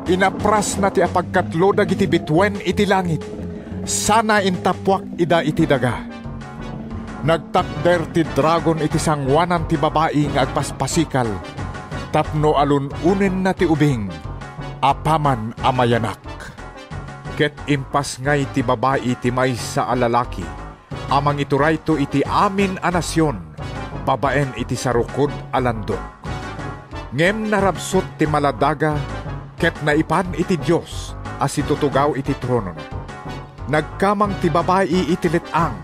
inaprasna ti apagkatlo dagiti bituen iti langit, sana intapuak ida iti daga. Nagtakder ti dragon iti sangoanan ti babai nga agpaspasikal tapno alun-onenna ti ubing apaman a mayanak. Ket impasngay ti babai ti maysa a lalaki a mangiturayto iti amin a nasion babaen iti sarukod a landok. Ngem narabsut ti maladaga ket naipan iti Dios a situtugaw iti tronona. Nagkamang ti babai iti let-ang,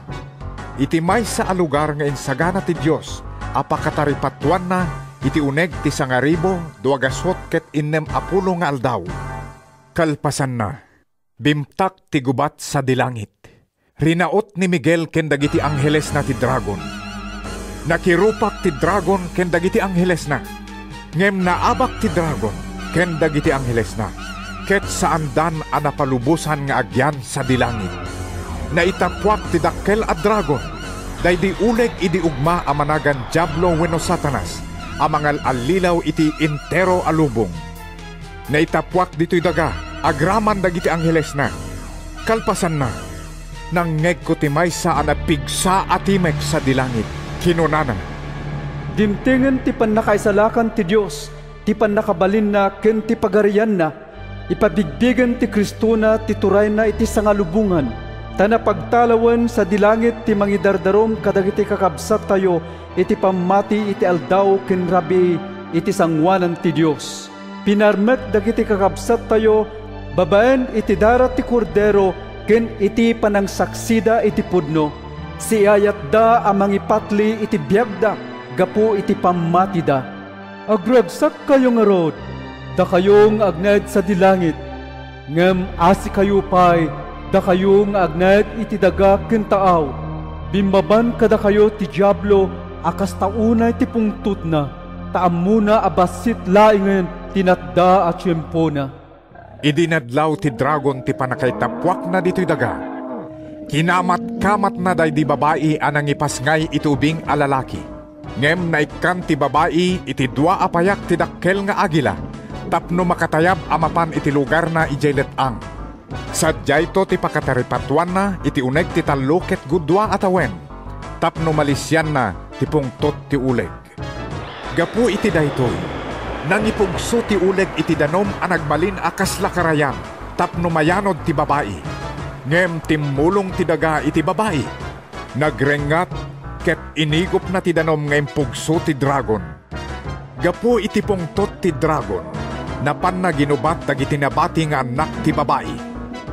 iti maysa a lugar nga insagana ti Dios a pakataripatoanna iti uneg ti sangaribu dua gasut ket innem a pulo nga aldaw. Kalpasanna, bimtak ti gubat sadi langit. Rinaut ni Miguel ken dagiti anghelesna ti dragon. Nakirupak ti dragon ken dagiti anghelesna, ngem naabak ti dragon ken dagiti anghelesna, ket saandan a napalubosan nga agyan sadi langit. Naitapuak ti dakkel a dragon, daydi uleg idi ugma a managan Diablo wenno Satanas a mangal-allilaw iti entero a lubong. Naitapuak ditoy daga agraman dagiti anghelesna. Kalpasanna, nangngegko ti maysa a napigsa a timek sadi langit. Kinunana, "Dimtengen ti pannakaisalakan ti Dios, ti pannakabalinna ken ti pagarianna. Ipabigbigen ti Cristona ti turayna iti sangalubongan, ta napagtalawen sadi langit ti mangidardarum kadagiti kakabsattayo iti pammati iti aldaw ken rabii iti sangoanan ti Dios. Pinarmek dagiti kakabsattayo babaen iti dara ti Kordero ken iti panangsaksida iti pudno. Siayatda a mangipatli iti biagda gapu iti pammatida. Agragsakkayo ngarud, dakayo nga agnaed sadi langit. Ngem asikayo pay, dakayo nga agnaed iti daga ken taaw. Bimmaban kadakayo ti Diablo a kasta unay ti pungtotna, ta ammona a bassit laengen ti natda a tiempona." Idi nadlaw ti dragon ti pannakaitapuakna ditoy daga, kinamatkamatna daydi babai a nangipasngay iti ubing a lalaki. Ngem naikkan ti babai iti dua a payak ti dakkel nga agila tapno makatayab a mapan iti lugarna idiay let-ang. Sadiayto ti pakataripatoanna iti uneg ti tallo ket gudua a tawen tapno malisianna ti pungtot ti uleg. Gapu iti daytoy, nangipugso ti uleg iti danum a nagbalin a kasla karayan tapno mayanud ti babai. Ngem timmulong ti daga iti babai. Nagrengngat ket inigupna ti danum nga impugso ti dragon. Gapu iti pungtot ti dragon, Napanna ginubat dagiti nabati nga annak ti babai,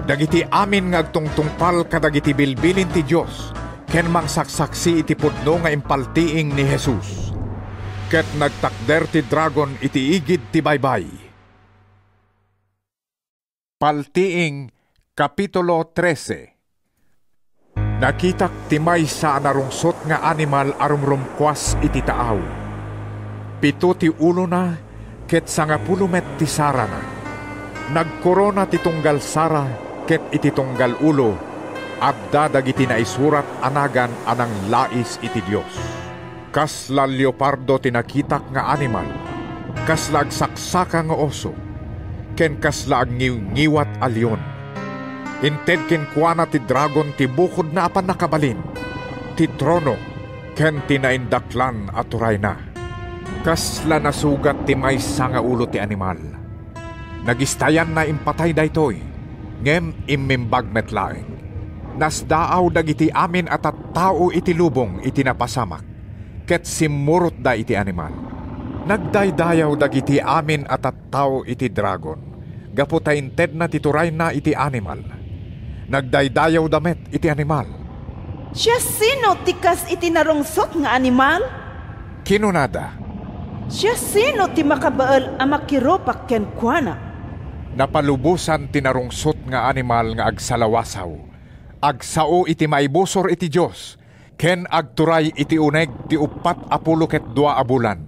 dagiti amin nga agtungtungpal kadagiti bilbilin ti Dios ken mangsaksaksi iti pudno nga impaltiing ni Jesus. Ket nagtakder ti dragon iti igid ti baybay. Paltiing, Kapitulo trese. Nakitak ti maysa a narungsot nga animal a rumrumkuas iti taaw. Pito ti ulona ket sangapulo met ti sarana. Nagkorona ti tunggal sara ket iti tunggal ulo, adda dagiti naisurat a nagan a nanglais iti Dios. Kasla leopardo ti nakitak nga animal, kasla agsaksaka nga oso, ken kasla agngiwngiwat a leon. Inted kenkuana ti dragon ti bukodna a pannakabalin, ti trono, ken ti naindaklan a turayna. Kasla nasugat ti maysa nga ulo ti animal. Nagistayanna impatay daytoy, ngem immimbag met laeng. Nasdaaw dagiti amin a tattao iti lubong iti napasamak, ket simmurotda iti animal. Nagdaydayaw dagiti amin a tattao iti dragon, gapu ta intedna ti turayna iti animal. Nagdaydayawda met iti animal. "Siasino ti kas iti narungsot nga animal?" kinunada. "Siasino ti makabael a makirupak kenkuana?" Napalubosan ti narungsot nga animal nga agsalawasaw, agsao iti maibusor iti Dios, ken agturay iti uneg ti uppat a pulo ket dua a bulan.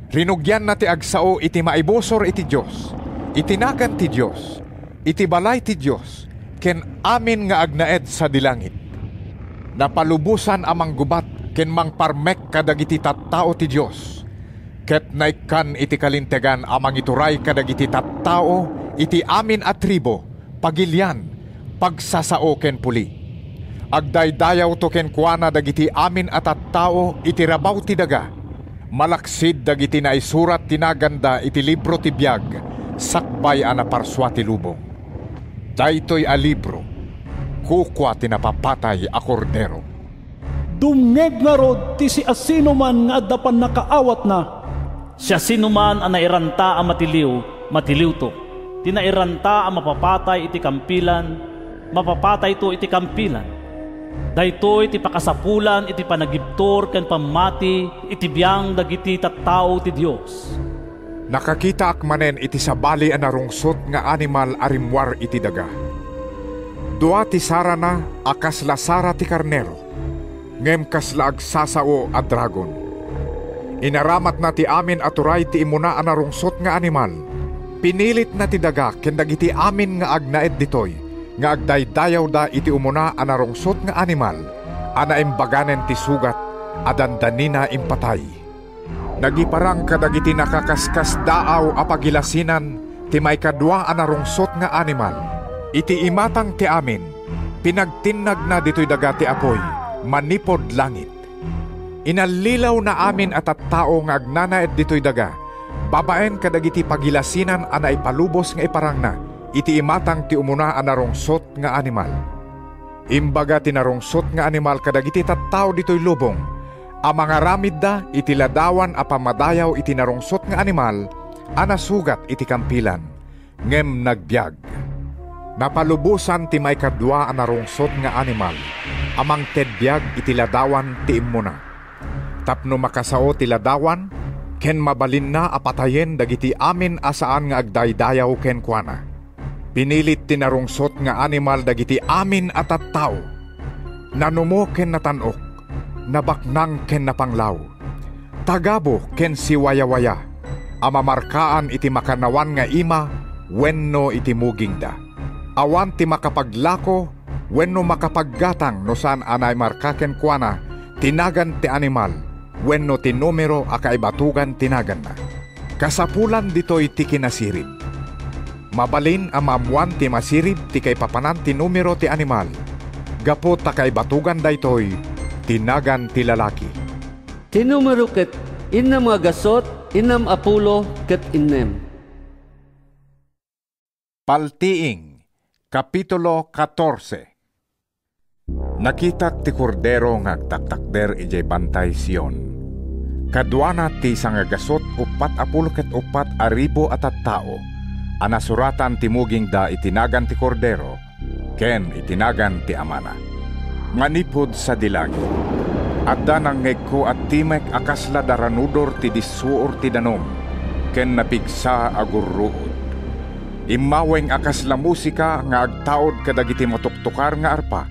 Rinugianna ti agsao iti maibusor iti Dios, iti nagan ti Dios, iti balay ti Dios, ken amin nga agnaed sadi langit. Napalubosan a manggubat ken mangparmek kadagiti tattao ti Dios, ket naikkan iti kalintegan a mangituray kadagiti tattao iti amin a tribu, pagilian, pagsasao ken puli. Agdaydayawto kenkuana dagiti amin a tattao iti rabaw ti daga, malaksid dagiti naisurat ti naganda iti libro ti biag sakbay a naparsua ti lubong. Daytoy a libro, kukua ti napapatay a Kordero. Dumngeg ngarud ti siasinoman nga adda pannakaawatna. Siasinoman a nairanta a matiliw, matiliwto. Ti nairanta a mapapatay iti kampilan, mapapatayto iti kampilan. Daytoy ti pakasapulan iti panagibtur ken pammati iti biang dagiti tattao ti Dios. Nakakitaak manen iti sabali a narungsot nga animal a rimmuar iti daga. Dua ti sarana a kasla sara ti karnero, ngem kasla agsasao a dragon. Inaramatna ti amin a turay ti immuna a narungsot nga animal. Pinilitna ti daga ken dagiti amin nga agnaed ditoy nga agdaydayawda iti umuna a narungsot nga animal a naimbaganen ti sugat a dandanina impatay. Nagiparang kadagiti nakaskasdaaw a pagilasinan ti maikadua a narungsot nga animal. Iti imatang ti amin, pinagtinnagna ditoy daga ti apuy manipud langit. Inallilawna amin a tattao nga agnanaed ditoy daga babaen kadagiti pagilasinan a naipalubos nga iparangna iti imatang ti umuna a narungsot nga animal. Imbaga ti narungsot nga animal kadagiti tattao ditoy lubong a mangaramidda iti ladawan a pammadayaw iti narungsot nga animal a nasugat iti kampilan, ngem nagbiag. Napalubosan ti maikadua a narungsot nga animal a mangted biag iti ladawan ti immuna, tapno makasao ti ladawan ken mabalinna a patayen dagiti amin a saan nga agdaydayaw kenkuana. Pinilit ti narungsot nga animal dagiti amin a tattao, nanumo ken natan-ok, nabaknang ken napanglaw, tagabu ken siwayawaya, a mamarkaan iti makannawan nga ima wenno iti mugingda. Awan ti makapaglako wenno makapaggatang no saan a naimarka kenkuana ti nagan ti animal wenno ti numero a kaibatogan ti naganna. Kasapulan ditoy ti kinasirib. Mabalin a maammoan ti masirib ti kaipapanan ti numero ti animal, gapu ta kaibatogan daytoy ti nagan ti lalaki. Ti numero ket innem nga gasut, innem a pulo ket innem. Paltiing, Kapitulo katorse. Nakitak ti Kordero nga agtaktakder idiay Bantay Sion. Kaduana ti sangagasut uppat a pulo ket uppat a ribu a tattao a nasuratan ti mugingda iti nagan ti Kordero ken iti nagan ti Amana. Manipud sadi langit, adda nangngegko a timek a kasla daranudor ti dissuor ti danum ken napigsa a gurruod. Immaweng a kasla musika nga agtaud kadagiti matuktokar nga arpa.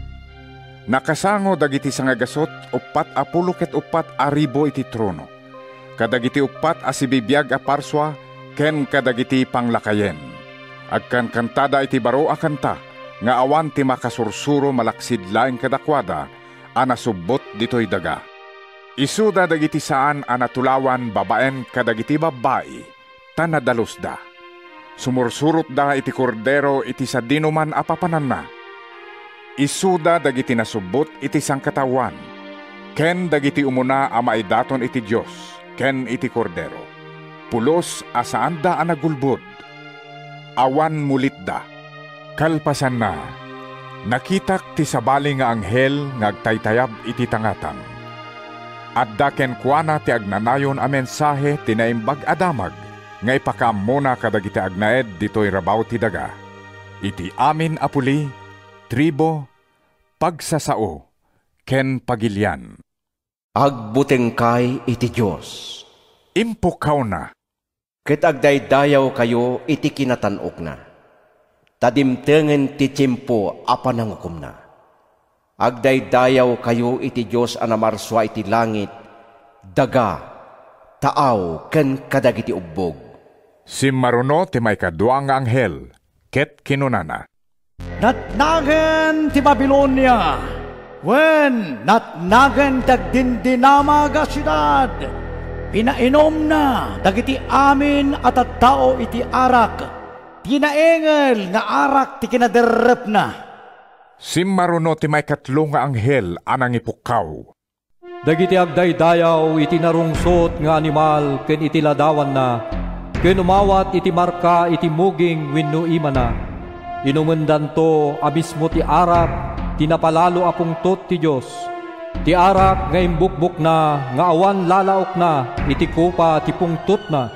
Nakasango dagiti sangagasut uppat a pulo ket uppat a ribu iti trono, kadagiti uppat a sibibiag a parsua ken kadagiti panglakayen. Agkankantada iti baro a kanta nga awan ti makasursuro malaksid laeng kadakuada a nasubbot ditoy daga. Isuda dagiti saan a natulawan babaen kadagiti babbai ta nadalusda. Sumursurotda iti Kordero iti sadinoman a papananna. Isuda dagiti nasubbot iti sangkataoan, ken dagiti umuna a maidaton iti Dios ken iti Kordero, pulos a saanda a nagulbod. Awan mulitda. Kalpasanna, nakitak ti sabali nga anghel nga agtaytayab iti tangatang. Adda kenkuana ti agnanayon a mensahe ti Naimbag a Damag nga ipakaammona kadagiti agnaed ditoy rabaw ti daga, iti amin a puli, tribu, pagsasao, ken pagilian. Agbutengkay iti Dios. Impukkawna. Ket agdaydayawkayo iti kinatan-okna, ta dimtengen ti tiempo a panangukomna. Agdaydayawkayo iti Dios a namarsua iti langit, daga, taaw, ken kadagiti ubbog. Simmaruno ti maikadua nga anghel ket kinunana, "Natnagen ti Babilonia, wen, natnagen ti agdindinamag a siudad! Pinainumna dagiti amin a tattao iti arak, ti naingel nga arak ti kinaderrepna." Simmaruno ti maikatlo nga anghel a nangipukkaw. Dagiti agdaydayaw iti narungsot nga animal ken iti ladawanna, ken umawat iti marka iti muging wenno imana, inumendanto a mismo ti arak ti napalalo a pungtot ti Dios, ti arak nga imbukbokna nga awan lalaokna iti kopa ti pungtotna.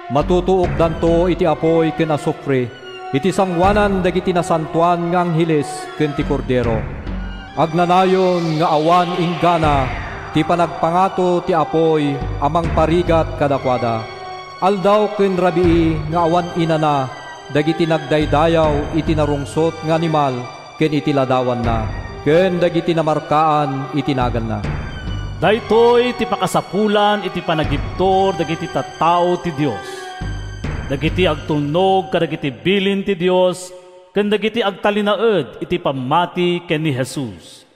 Matutuokdanto iti apuy ken asufre, iti sangoanan dagiti nasantoan nga angheles ken ti Kordero. Agnanayon nga awan inggana ti panagpangato ti apuy a mangparigat kadakuada. Aldaw ken rabii nga awan inana dagiti nagdaydayaw iti narungsot nga animal ken iti ladawanna, ken dagiti namarkaan iti naganna. Daytoy ti pakasapulan iti panagibtur dagiti tattao ti Dios, dagiti agtulnog kadagiti bilin ti Dios, ken dagiti agtalinaed iti pammati ken ni Jesus.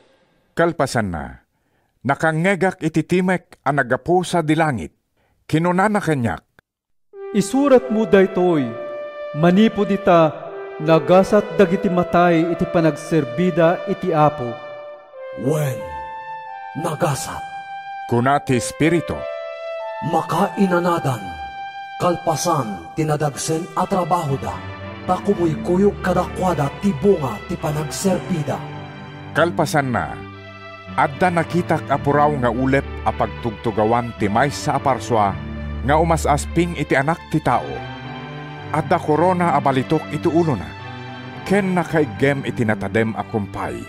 Kalpasanna, nakangngegak iti timek a naggapu sadi langit. Kinunana kaniak, "Isuratmo daytoy, manipud ita, nagasat dagiti matay iti panagserbida iti Apo." "Wen, nagasat," kuna ti Espiritu. "Makainanadan, kalpasan ti nadagsen a trabahoda, ta kumuykuyog kadakuada ti bunga ti panagserbida." Kalpasanna, adda nakitak a puraw nga ulep a pagtugtugawan ti maysa a parsua nga umas-asping iti Anak ti Tao. Adda korona a balitok iti ulona, ken nakaiggem iti natadem a kumpay.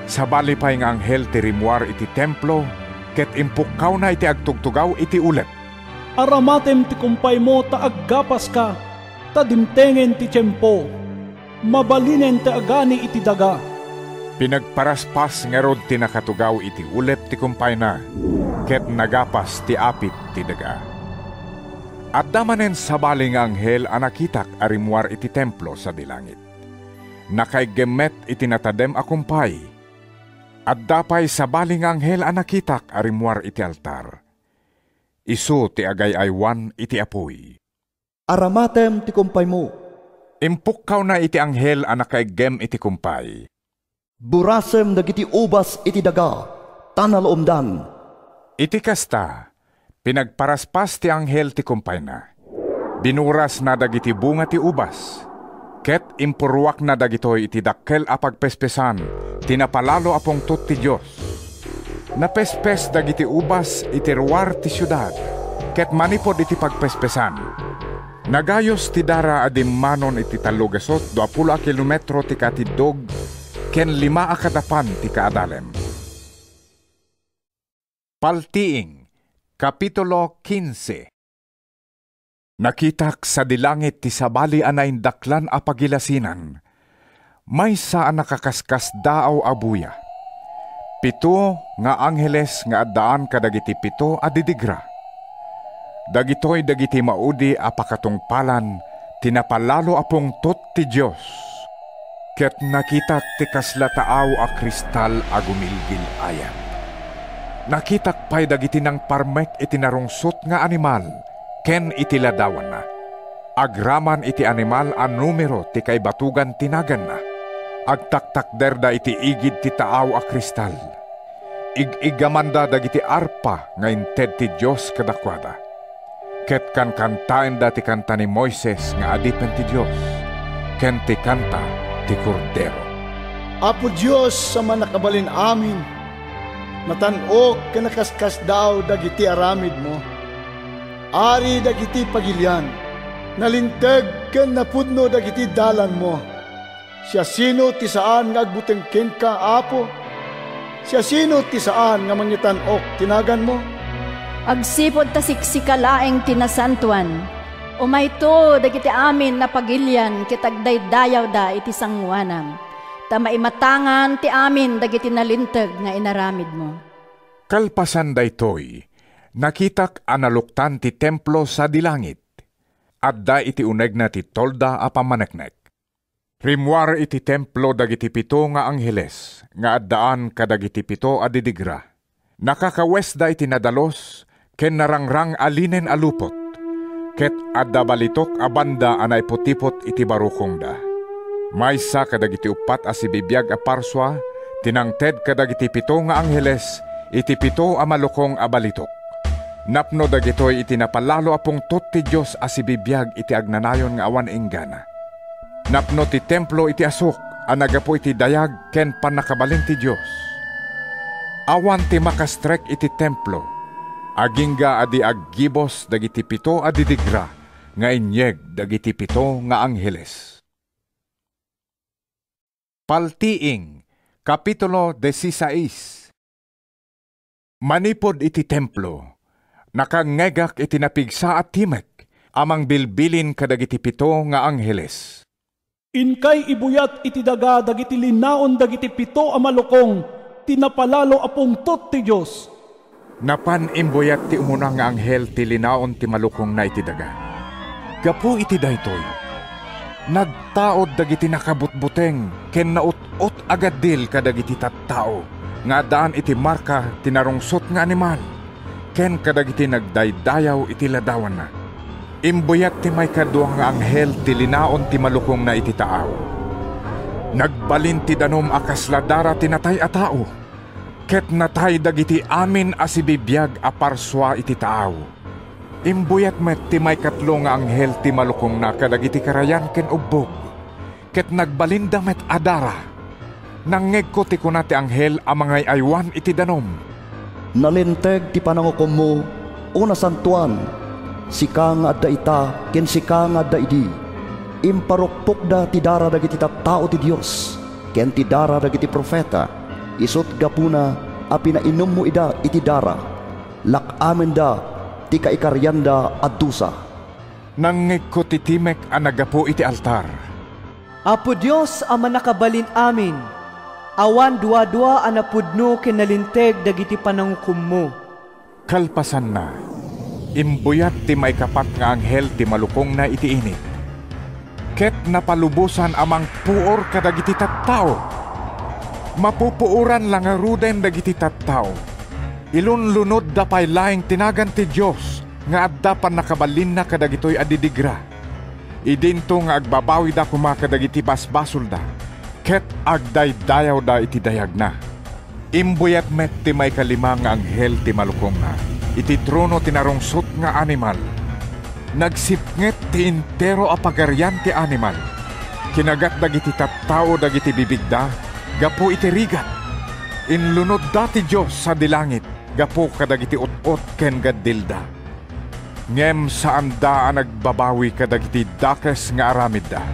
Sabali pay nga anghel ti rimmuar iti templo ket impukkawna iti agtugtugaw iti ulep, "Aramatem ti kumpaymo ta aggapaska, ta dimtengen ti tiempo. Mabalinen ti agani iti daga." Pinagparaspas ngarud ti nakatugaw iti ulep ti kumpayna, ket nagapas ti apit ti daga. Adda manen sabali nga anghel a nakitak a rimmuar iti templo sadi langit. Nakaiggem met iti natadem a kumpay. Adda pay sabali nga anghel a nakitak a rimmuar iti altar. Isu ti agay-aywan iti apuy. "Aramatem ti kumpaymo," impukkawna iti anghel a nakaiggem iti kumpay. "Burasem dagiti ubas iti daga, ta nalaomdan." Iti kasta, pinagparaspas ti anghel ti kumpayna. Binurasna dagiti bunga ti ubas, ket impurruakna dagitoy iti dakkel a pagpespesan ti napalalo a pungtot ti Dios. Napespes dagiti ubas iti ruar ti siudad, ket manipud iti pagpespesan, nagayus ti dara a dimmanon iti tallogasut dua pulo a kilometro ti katiddog ken lima a kadapan ti kaadalem. Paltiing, Kapitulo quince. Nakitak sadi langit ti sabali a naindaklan a pagilasinan, maysa a nakaskasdaaw a buya. Pito nga angheles nga addaan kadagiti pito a didigra. Dagitoy dagiti maudi a pakatungpalan ti napalalo a pungtot ti Dios. Ket nakitak ti kasla taaw a kristal a gumilgil-ayat. Nakitak pay dagiti nangparmek iti narungsot nga animal ken iti ladawanna. Agraman iti animal a numero ti kaibatugan ti naganna. Agtaktakderda iti igid ti taaw a kristal. Ig-iggamanda dagiti arpa nga inted ti Dios kadakuada. Ket kankantaenda ti kanta ni Moises nga adipen ti Dios, ken ti kanta ti Kordero. Apo Dios a Mannakabalin-amin, natan-ok ken nakaskasdaaw dagiti aramidmo. Ari dagiti pagilian, nalinteg ken napudno dagiti dalanmo. Siasino ti saan nga agbuteng kenka, Apo? Siasino ti saan nga mangitan-ok ti naganmo? Agsipud ta siksika laeng ti nasantoan, umayto dagiti amin a pagilian ket agdaydayawda iti sangoanam, ta maimatangan ti amin dagiti nalinteg nga inaramidmo. Kalpasan daytoy, nakitak a naluktan ti templo sadi langit. Adda iti unegna ti tolda a pammaneknek. Rimmuar iti templo dagiti pito nga angheles nga addaan kadagiti pito a didigra. Nakakawesda iti nadalus ken narangrang a linen a lupot, ket adda balitok a banda a naiputipot iti barukongda. Maysa kadagiti uppat a sibibiag a parsua ti nangted kadagiti pito nga angheles iti pito a malukong a balitok. Napno dagitoy iti napalalo a pungtot ti Dios a sibibiag iti agnanayon nga awan inggana. Napno ti templo iti asuk a naggapu iti dayag ken pannakabalin ti Dios. Awan ti makastrek iti templo, agingga a di aggibus dagiti pito a didigra nga inyeg dagiti pito nga angheles. Paltiing, Kapitulo dieciséis. Manipud iti templo, nakangngegak iti napigsa a timek a mangbilbilin kadagiti pito nga angheles. Inkay ibuyat iti daga dagiti linaon dagiti pito a malukong ti napalalo a pungtot ti Dios. Napan imbuyat ti umuna nga anghel ti linaon ti malukongna iti daga. Gapu iti daytoy, nagtaud dagiti nakabutbuteng ken naut-ot a gaddil kadagiti tattao nga addaan iti marka ti narungsot nga animal ken kadagiti nagdaydayaw iti ladawanna. Imbuyat ti maikadua nga anghel ti linaon ti malukongna iti taaw. Nagbalin ti danum a kasla dara ti natay a tao. Ket natay dagiti amin a sibibiag a parsua iti taaw. Imbuyat met ti maikatlo nga anghel ti malukongna kadagiti karayan ken ubbog, ket nagbalinda met a dara. Nangngegko ti kuna ti anghel a mangay-aywan iti danum, "Nalinteg ti panangukommo, O Nasantoan, sika nga adda ita ken sika nga adda idi. Imparukpokda ti dara dagiti tattao ti Dios ken ti dara dagiti profeta. Isut' gapuna a pinainummo ida iti dara, lak-amenda ti kaikarianda a dusa." Nangngegko ti timek a naggapu iti altar, "Apo Dios a Mannakabalin-amin, awan duadua a napudno ken nalinteg dagiti panangukommo." Kalpasanna, imbuyat ti maikapat nga anghel ti malukongna iti init, ket napalubosan a mangpuor kadagiti tattao. Mapupuoran la ngaruden dagiti tattao. Ilunlunodda pay laeng ti nagan ti Dios nga adda pannakabalinna kadagitoy a didigra. Idinto nga agbabawida koma kadagiti basbasolda, ket agdaydayawda iti dayagna. Imbuyat met ti maikalima nga anghel ti malukongna iti trono ti narungsot nga animal. Nagsipnget ti entero a pagarian ti animal. Kinagat dagiti tattao dagiti bibigda gapu iti rigat. Inlunodda ti Dios sadi langit gapu kadagiti ut-ot ken gaddilda. Ngem saanda a nagbabawi kadagiti dakes nga aramidda.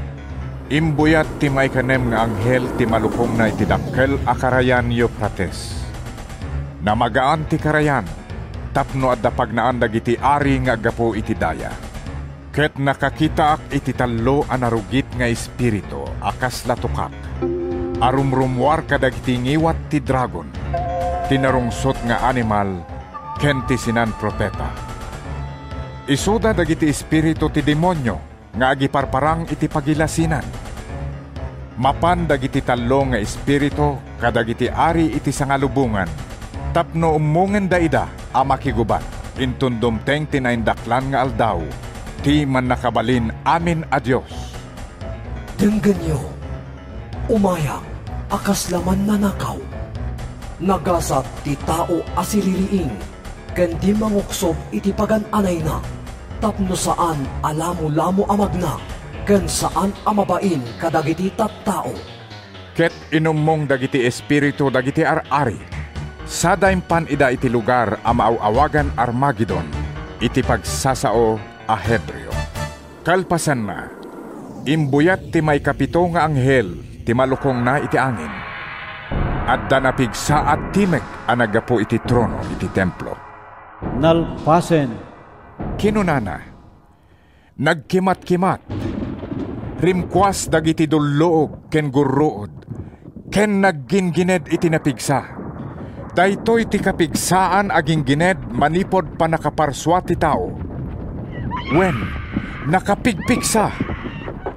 Imbuyat ti maikanem nga anghel ti malukongna iti dakkel a karayan Eufrates. Namagaan ti karayan tapno adda pagnaan dagiti ari nga aggapu iti daya. Ket nakakitaak iti tallo a narugit nga espiritu a kasla tukak a rumrummuar kadagiti ngiwat ti dragon, ti narungsot nga animal, ken ti sinan-profeta. Isuda dagiti espiritu ti demonio nga agiparparang iti pagilasinan. Mapan dagiti tallo nga espiritu kadagiti ari iti sangalubongan tapno ummongenda ida a makigubat. Inton dumteng ti naindaklan nga aldaw ti Mannakabalin-amin a Dios. Denggenyo, umayak a kasla mannanakaw. Nagasat ti tao a siririing ken di manguksob iti pagan-anayna, tapno saan a lamolamo a magna ken saan a mabain kadagiti tattao. Ket inummong dagiti espiritu dagiti ar-ari, sada impan ida iti lugar a maaw-awagan Armagedon iti pagsasao a Hebreo. Kalpasanna, imbuyat ti maikapito nga anghel ti malukongna iti angin. Adda napigsa a timek a naggapu iti trono iti templo. Nalpasen, kinunana. Nagkimatkimat, rimkuas dagiti dulluog ken gurruod, ken nagginggined iti napigsa. Daytoy ti kapigsaan a ginggined manipud pannakaparsua ti tao. Wen, nakapigpigsa.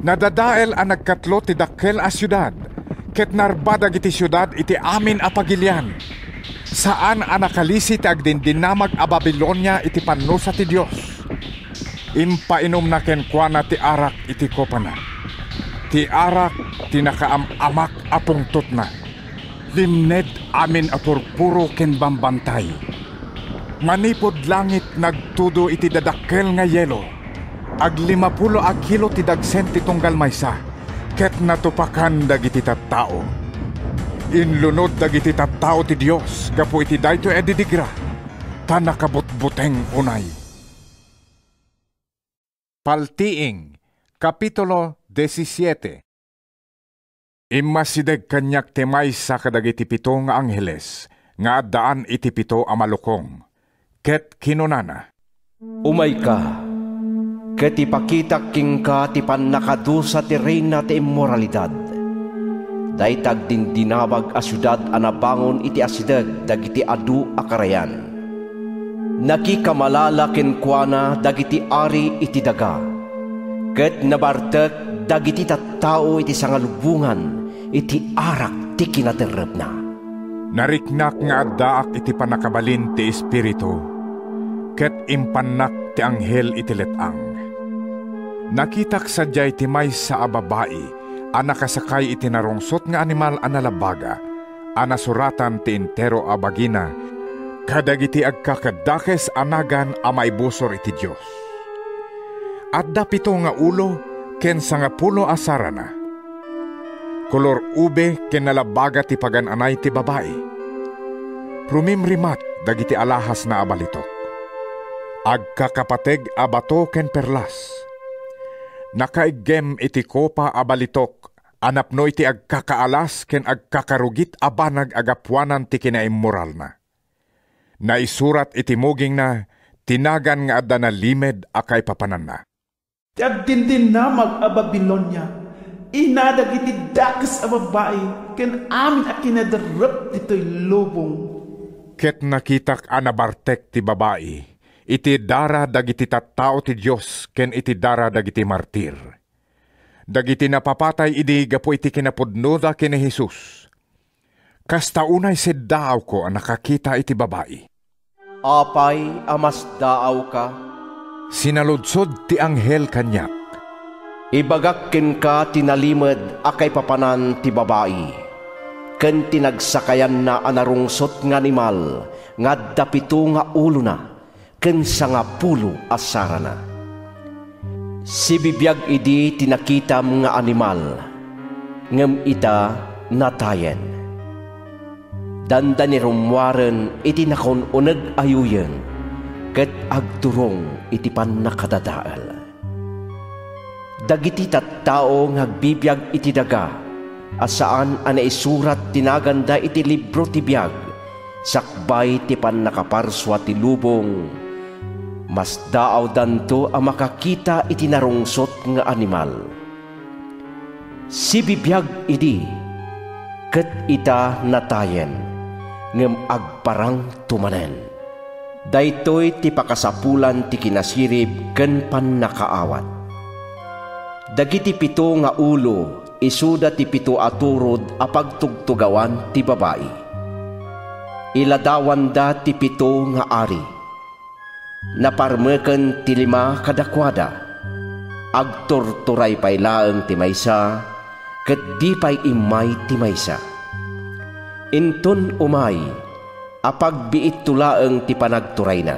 Nadadael a nagkatlo ti dakkel a siudad, ket narba dagiti siudad iti amin a pagilian. Saan a nakalisi ti agdindinamag a Babilonia iti pannusa ti Dios. Impainumna kenkuana ti arak iti kopana. Ti arak ti nakaam-amak a pungtotna. Limned amin a purpuro ken bambantay. Manipud langit nagtudo iti dadakkel nga yelo. Aglimapulo a kilo ti dagsen ti tunggal maysa, ket natupakan dagiti tattao. Inlunod dagiti tattao ti Dios gapu iti daytoy a didigra, ta nakabutbuteng unay. Paltiing, Kapitulo disisiete. Immasideg kaniak ti maysa kadagiti pito nga angheles nga addaan iti pito a malukong, ket kinunana, "Umayka, ket ipakitak kenka ti pannakadusa ti reyna ti immoralidad, dayta agdindinamag a siudad a nabangon iti asideg dagiti adu a karayan. Nakikamalala kenkuana dagiti ari iti daga, ket nabartek dagiti tattao iti sangalubongan iti arak ti kinaterrepna." Nariknak nga addaak iti pannakabalin ti Espiritu, ket impannak ti anghel iti let-ang. Nakitak sadiay ti maysa a babai a nakasakay iti narungsot nga animal a nalabaga a nasuratan ti entero a bagina kadagiti agkakadakes a nagan a maibusor iti Dios. Adda pito nga ulo ken sangapulo a sarana. Kolor ube ken nalabaga ti pagan-anay ti babai. Rumimrimat dagiti alahasna a balitok. Agkakapateg a bato ken perlas. Nakaiggem iti kopa a balitok a napno iti agkakaalas ken agkakarugit a banag a gapuanan ti kinaimmoralna. Naisurat iti mugingna ti nagan nga adda nalimed a kaipapananna. Ti agdindinamag a Babilonia, ina dagiti dakes a babai ken amin a kinaderrep ditoy lubong. Ket nakitak a nabartek ti babai iti dara dagiti tattao ti Dios ken iti dara dagiti martir. Dagiti napapatay idi gapu iti kinapudnoda ken ni Jesus. Kasta unay siddaawko a nakakita iti babai. "Apay a masdaawka?" sinaludsod ti anghel kaniak. "Ibagak kenka ti nalimed a kaipapanan ti babai, ken ti nagsakayanna a narungsot nga animal nga adda pito nga ulona ken sangapulo a sarana. Sibibiag idi ti nakitam nga animal, ngem ita, natayen. Dandani rummuaren iti nakun-uneg a yuyeng ket agturong iti pannakadadael. Dagiti tattao nga agbibiag iti daga a saan a naisurat ti naganda iti libro ti biag sakbay ti pannakaparsua ti lubong, masdaawdanto a makakita iti narungsot nga animal. Sibibiag idi, ket ita natayen, ngem agparangto manen. Daytoy ti pakasapulan ti kinasirib ken pannakaawat. Dagiti pito nga ulo isuda ti pito a turod a pagtugtugawan ti babai. Iladawanda ti pito nga ari. Naparmeken ti lima kadakuada. Agturturay pay laeng ti maysa, ket di pay immay ti maysa. Inton umay, apagbiitto laeng ti panagturayna.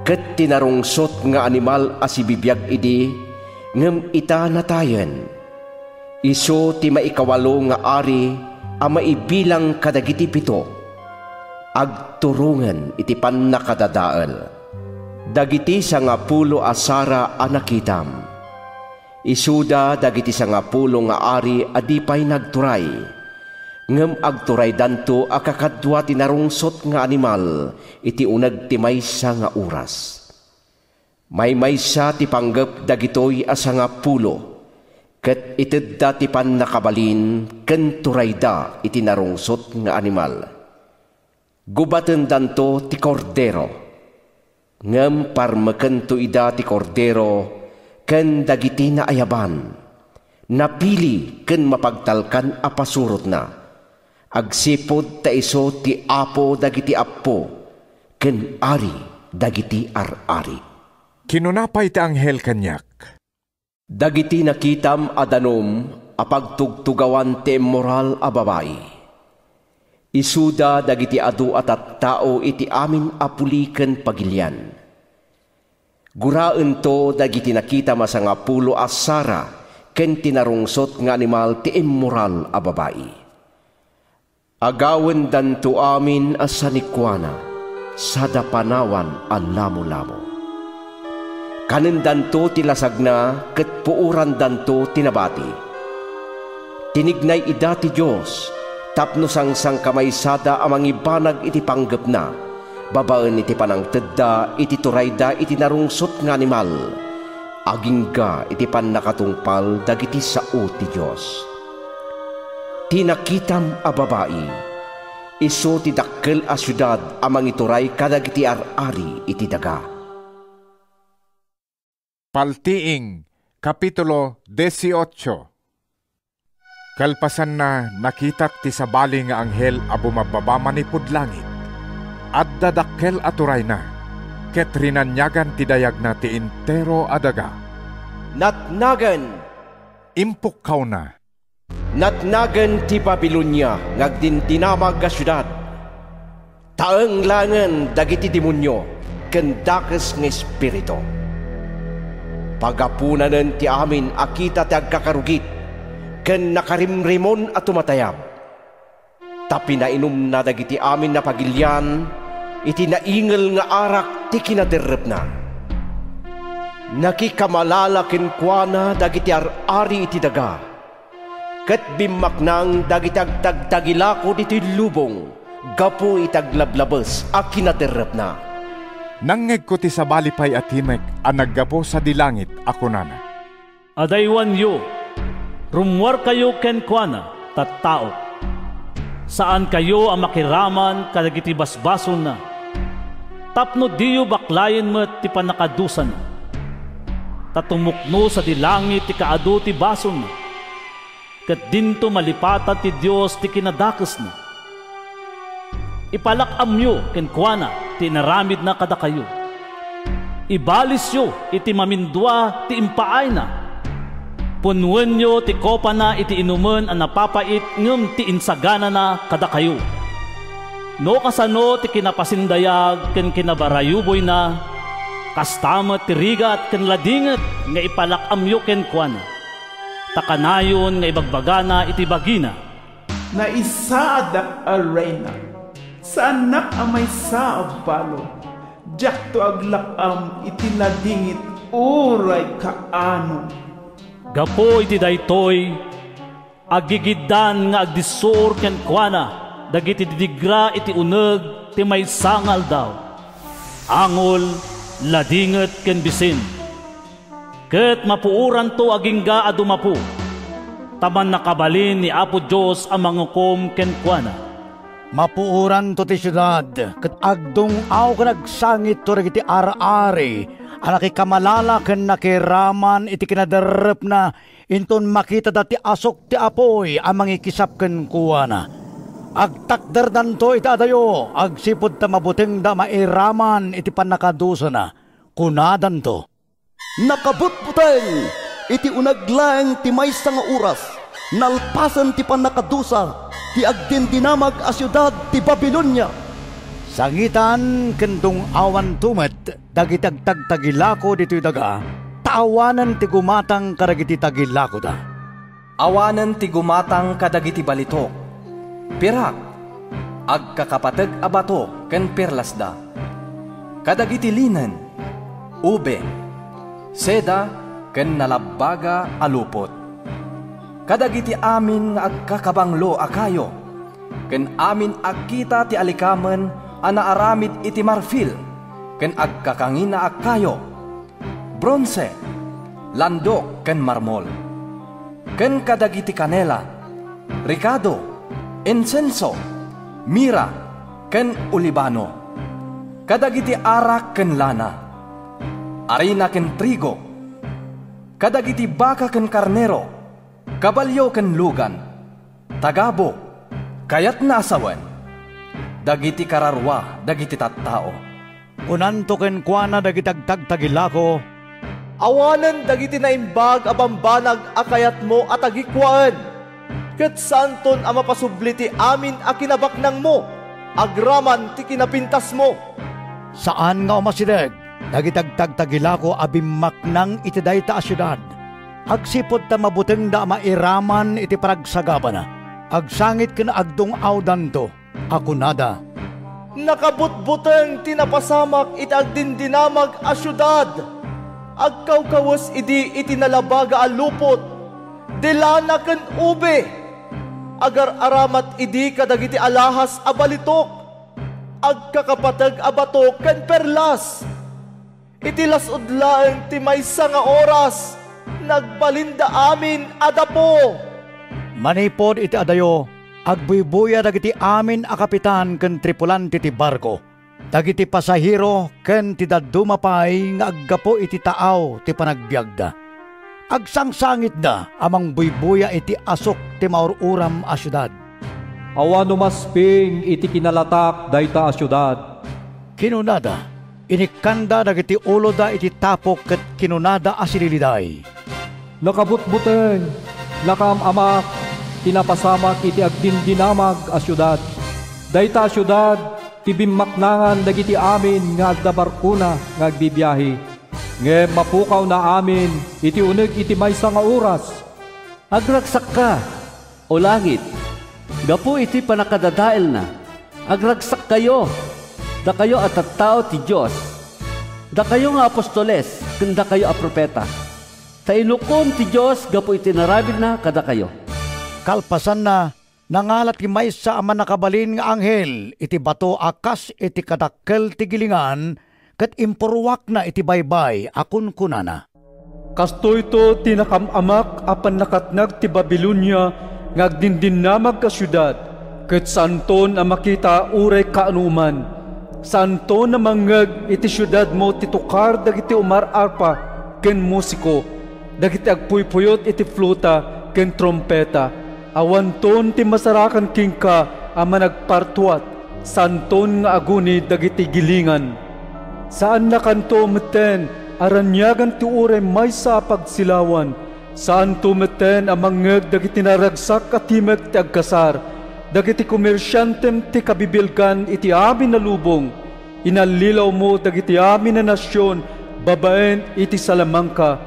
Ket ti narungsot nga animal a sibibiag idi, ngem ita natayen. Isu ti maikawalo nga ari a maibilang kadagiti pito. Agturongen iti pannakadadael. Dagiti sangapulo a sara a nakitam, isuda dagiti sangapulo nga ari a di pay nagturay, ngem agturaydanto a kakadua ti narungsot nga animal iti uneg ti maysa nga oras. Maymaysa ti panggep dagitoy a sangapulo, ket itedda ti pannakabalin ken turayda iti narungsot nga animal. Gubatendanto ti Kordero, ngem parmekento ida ti Kordero ken dagiti naayaban, napili ken mapagtalkan a pasurotna, agsipud ta isu ti Apo dagiti appo ken Ari dagiti ar-ari. Kinuna pay ti anghel kaniak, "Dagiti nakitam a danum a pagtugtugawan ti immoral a babai. Isuda dagiti adu a tattao iti amin a puli ken pagilian. Guraento dagiti nakitam a sangapulo a sara ken ti narungsot nga animal ti immoral a babai. Agawendanto amin a sanikuana sada panawan a lamolamo. Kanendanto ti lasagna ket puorandanto ti nabati. Tinignay ida ti Dios tapno sangsangkamaysada a mangibanag iti panggepna babaen iti panangtedda iti turayda iti narungsot nga animal, agingga iti pannakatungpal dagiti sao ti Dios." Ti nakitam a babai, isu ti dakkel a siudad a mangituray kadagiti ar-ari iti daga. Paltiing, Kapitulo dieciocho. Kalpasanna, nakitak ti sabali nga anghel a bumabbaba manipud langit. Adda dakkel a turayna, ket rinaniagan ti dayagna ti entero a daga. "Natnagen!" impukkawna. "Natnagen ti Babilonia nga agdindinamag a siudad, taeng laengen dagiti demonio ken dakes nga espiritu. Pagapunanen ti amin a kita ti agkakarugit ken nakarimrimon a tumatayab. Ta pinainumna dagiti amin a pagilian iti naingel nga arak ti kinaderrepna. Nakikammalala kenkuana dagiti ar-ari iti daga, ket bimmaknang dagiti agtagtagilako ditoy lubong gapu iti aglablabes a kinaderrepna." Nangngegko ti sabali pay a timek a naggapu sadi langit a kunana, "Adaywanyo, rummuarkayo kenkuana, tattaok. Saankayo a makiraman kadagiti basbasolna, tapno diyo baklayen met ti pannakadusana. Ta tumukno sadi langit ti kaadu ti basolna, ket dinto malipatan ti Dios ti kinadakesna. Ipalak-amyo kenkuana ti inaramidna kadakayo. Ibalisyo iti mamindua ti impaayna. Punnoenyo ti kopana iti inumen a napapait ngem ti insaganana kadakayo. No kasano ti kinapasindayag ken kinabarayuboyna, kasta met ti rigat ken ladinget nga ipalak-amyo kenkuana. Ta kanayon nga ibagbagana iti bagina, Naisaadak a reyna. Saannak a maysa a balo. Diakto aglak-am iti ladingit uray kaano. Gapu iti daytoy, agigiddan nga agdisso kenkuana dagiti didigra iti uneg ti maysa nga aldaw. Angol, ladinget ken bisin. Ket mapuoranto agingga a dumapo, ta mannakabalin ni Apo Dios a mangukom kenkuana. Mapuoranto ti siudad, ket agdung-aw ken agsangitto dagiti ar-ari a nakikamalala ken nakiraman iti kinaderrepna inton makitada ti asuk ti apuy a mangikisap kenkuana. Agtakderdanto iti adayo agsipud ta mabutengda a mairaman iti pannakadusana. Kunadanto, "Nakabutbuteng iti uneg laeng ti maysa nga oras, nalpasen ti pannakadusa ti agdindinamag a siudad ti Babilonia." Sangitan ken dung-awanto met dagiti agtagtagilako ditoy daga, ta awanen ti gumatang kadagiti tagilakoda. Awanen ti gumatang kadagiti balitok. Pirak, agkakapateg a bato ken perlasda. Kadagiti linen, ube, seda, ken nalabbaga a lupot. Kadagiti amin nga agkakabanglo a kayo, ken amin a kita ti alikamen a naaramid iti marfil ken agkakangina a kayo, bronse, landok ken marmol, ken kadagiti kanela, rikado, insenso, mira, ken olibano, kadagiti arak ken lana, arina ken trigo, kadagiti baka ken karnero, kabalio ken lugan, tagabu, kayatna a sawen, dagiti kararua dagiti tattao. Kunanto kenkuana dagiti agtagtagilako, "Awanen dagiti naimbag a bambanag a kayatmo a tagikuaen, ket saanton a mapasubli ti amin a kinabaknangmo agraman ti kinapintasmo." Saan nga umasideg dagiti agtagtagilako a bimmaknang iti dayta a siudad, agsipud ta mabutengda a mairaman iti panagsagabana. Agsangit ken agdung-awdanto a kunada, "Nakabutbuteng ti napasamak iti agdindinamag a siudad! Agkawkawes idi iti nalabaga a lupot, di lana ken ube! Agar-aramat idi kadagiti alahas a balitok, agkakapateg a bato ken perlas! Iti las-ud laeng ti maysa nga oras, nagbalinda amin a dapo." Manipud iti adayo, agbuybuya dagiti amin a kapitan ken tripulante ti barko, dagiti pasahero ken ti dadduma pay nga aggapu iti taaw ti panagbiagda. Agsangsangitda a mangbuybuya iti asuk ti maur-uram a siudad. "Awan umasping iti kinalatak dayta a siudad," kinunada. Inikkanda dagiti uloda iti tapok ket kinunada a sililiday, "Nakabutbuteng, nakaam-amak ti napasamak iti agdindinamag a siudad. Dayta a siudad ti bimmaknangan dagiti amin nga agda barkona nga agbibiahe, ngem mapukawna amin iti uneg iti maysa nga oras." Agragsakka, O langit, gapu iti pannakadadaelna. Agragsakkayo, dakayo a tattao ti Dios, dakayo nga apostoles ken dakayo a profeta, ta inukom ti Dios gapu iti inaramidna kadakayo. Kalpasanna, nangala ti maysa a mannakabalin nga anghel iti bato a kas iti kadakkel ti gilingan ket impurruakna iti baybay a kunkunana, "Kastoyto ti nakaam-amak a pannakatnag ti Babilonia nga agdindinamag a siudad, ket saanton a makita uray kaanoman. Saanton a mangngeg iti siudadmo ti tukar dagiti umar-arpa ken musiko, dagiti agpuypuyot iti fluta ken trumpeta. Awanton ti masarakan kenka a managpartuat, saanton nga aguni dagiti gilingan. Saannakanto metten a raniagan ti uray maysa a pagsilawan. Saanto metten a mangngeg dagiti naragsak a timek ti agkasar, dagiti komersiantem ti kabibilgan iti amin a lubong. Inallilawmo dagiti amin a nasion babaen iti salamangka.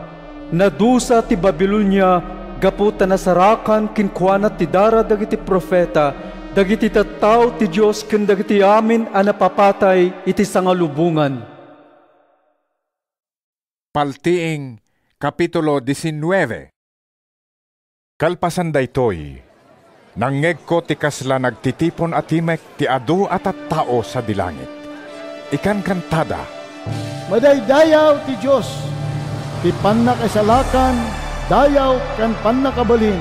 Nadusa ti Babilonia Gapu ta nasarakan kenkuana ti dara dagiti profeta, dagiti tattao ti Dios ken dagiti amin a napapatay iti sangalubongan. Paltiing, Kapitulo diecinueve. Kalpasan daytoy, nangngegko ti kasla nagtitipon a timek ti adu a tattao sadi langit. Ikankantada, "Madaydayaw ti Dios! Ti pannakaisalakan, dayaw, ken pannakabalin,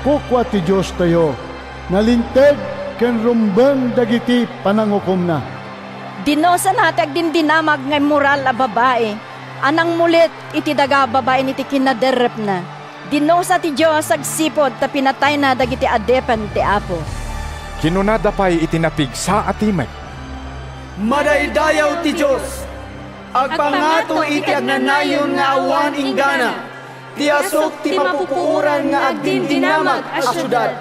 kukua ti Diostayo. Nalinteg ken rumbeng dagiti panangukomna." Dinusana ti agdindinamag nga immoral a babai a nangmulit iti daga babaen iti kinaderrepna. Dinusa ti Dios agsipud ta pinatayna dagiti adipen ti Apo. Kinunada pay iti napigsa a timek, "Madaydayaw ti Dios! Agpangato iti agnanayon nga awan inggana! Ti asuk ti mapupuoran nga agdindinamag a siudad!"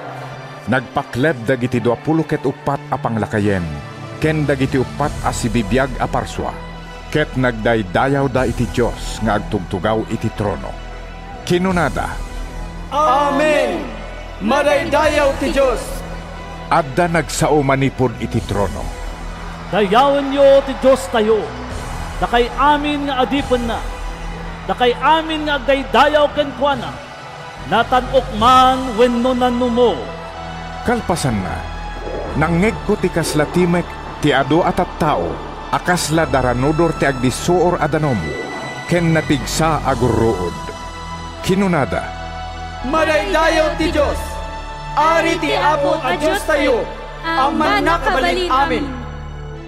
Nagpakleb dagiti duapulo ket uppat a panglakayen ken dagiti uppat a sibibiag a parsua, ket nagdaydayawda iti Dios nga agtugtugaw iti trono. Kinunada, "Amen! Madaydayaw ti Dios!" Adda nagsao manipud iti trono, "Dayawenyo ti Diostayo, dakay amin nga adipenna, dakay amin nga agdaydayaw kenkuana, natan-ok man wenno nanumo." Kalpasanna, nangngegko ti kasla timek ti adu a tattao a kasla daranudor ti agdissuor a danum ken napigsa a gurruod. Kinunada, "Madaydayaw ti Dios, Ari ti Apo a Diostayo, a mannakabalin amin."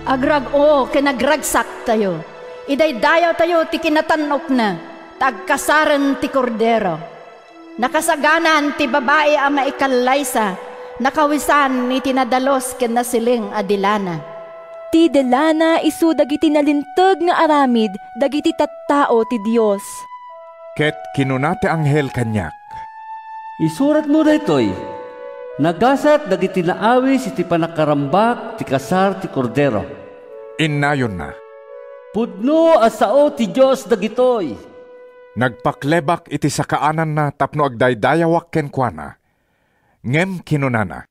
Agrag-o ken agragsaktayo. Idaydayawtayo ti kinatan-okna, ta agkasaren ti Kordero. Nakasaganan ti babai a maikallaysa, nakawisan iti nadalus ken nasiling a delana. Ti delana isu dagiti nalinteg nga aramid dagiti tattao ti Dios. Ket kinuna ti anghel kaniak, "Isuratmo daytoy: Nagasat dagiti naawis iti pannakarambak ti kasar ti Kordero." Innayonna, "Pudno a sao ti Dios dagitoy." Nagpaklebak iti sakaananna tapno agdaydayawak kenkuana. Ngem kinunana,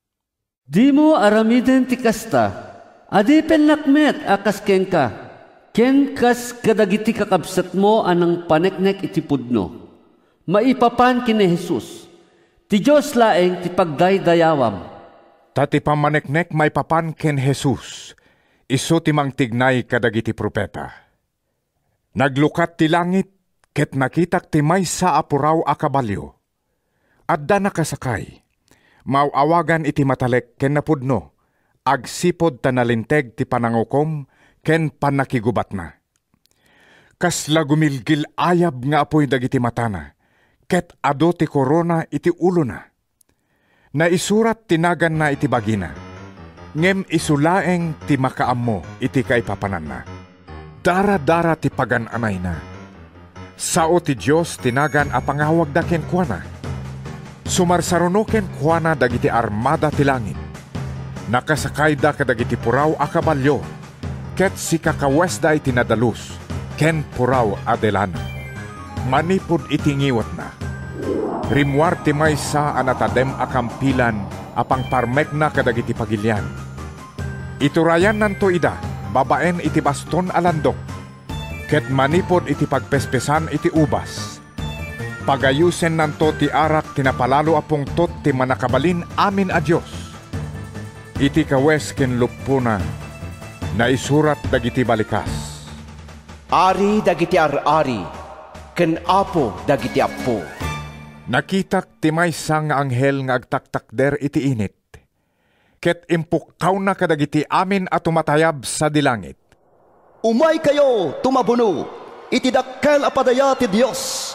"Dimo aramiden ti kasta. Adipennak met a kas kenka, ken kas kadagiti kakabsatmo a nangpaneknek iti pudno. Maipapan ken ni Jesus, ti Dios laeng ti pagdaydayawam." Ta ti pammaneknek maipapan ken Jesus, isu ti mangtignay kadagiti profeta. Naglukat ti langit, ket nakitak ti maysa a puraw a kabalio. Adda nakasakay. Maaw-awagan iti matalek ken napudno, agsipud ta nalinteg ti panangukom ken pannakigubatna. Kasla gumilgil-ayab nga apuy dagiti matana, ket adu ti korona iti ulona. Naisurat ti naganna iti bagina, ngem isu laeng ti makaammo iti kaipapananna. Daradara ti pagan-anayna. Sao ti Dios ti nagan a pangawagda kenkuana. Sumarsaruno kenkuana dagiti armada ti langit. Nakasakayda kadagiti puraw a kabalio, ket sikakawesda iti nadalus ken puraw a delana. Manipud iti ngiwatna, rimmuar ti maysa a natadem a kampilan a pangparmekna kadagiti pagilian. Iturayannanto ida babaen iti baston a landok, ket manipud iti pagpespesan iti ubas, pagayusennanto ti arak ti napalalo a pungtot ti Mannakabalin-amin a Dios. Iti kawes ken luppona, naisurat dagiti balikas, "Ari dagiti ar-ari ken Apo dagiti appo." Nakitak ti maysa nga anghel nga agtaktakder iti init, ket impukkawna kadagiti amin a tumatayab sadi langit, "Umaykayo, tumabuno iti dakkel a padaya ti Dios.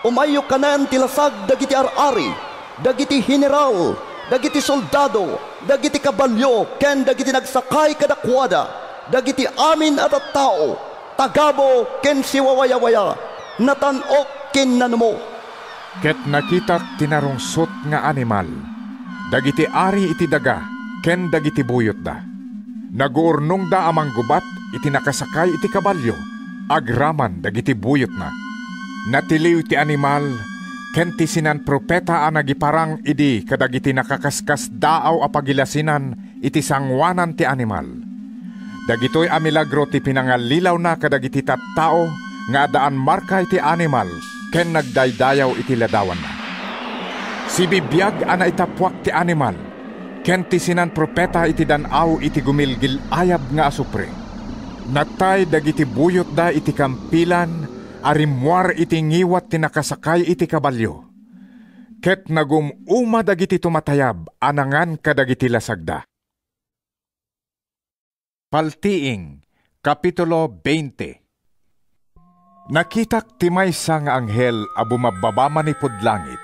Umayyo kanen ti lasag dagiti ar-ari, dagiti general, dagiti soldado, dagiti kabalio ken dagiti nagsakay kadakuada, dagiti amin a tattao, tagabu ken siwawayawaya, natan-ok ken nanumo." Ket nakitak ti narungsot nga animal, dagiti ari iti daga ken dagiti buyotda. Naguurnongda a manggubat iti nakasakay iti kabalio agraman dagiti buyotna. Natiliw ti animal ken ti sinan-profeta a nagiparang idi kadagiti nakaskasdaaw a pagilasinan iti sangoanan ti animal. Dagitoy a milagro ti pinangallilawna kadagiti tattao nga addaan marka iti animal ken nagdaydayaw iti ladawanna. Sibibiag a naitappuak ti animal ken ti sinan-profeta iti dan-aw iti gumilgil-ayab nga asupre. Natay dagiti buyotda iti kampilan a rimmuar iti ngiwat ti nakasakay iti kabalio, ket nagum-uma dagiti tumatayab a nangan kadagiti lasagda. Paltiing, Kapitulo veinte. Nakitak ti maysa nga anghel a bumabbaba manipud langit.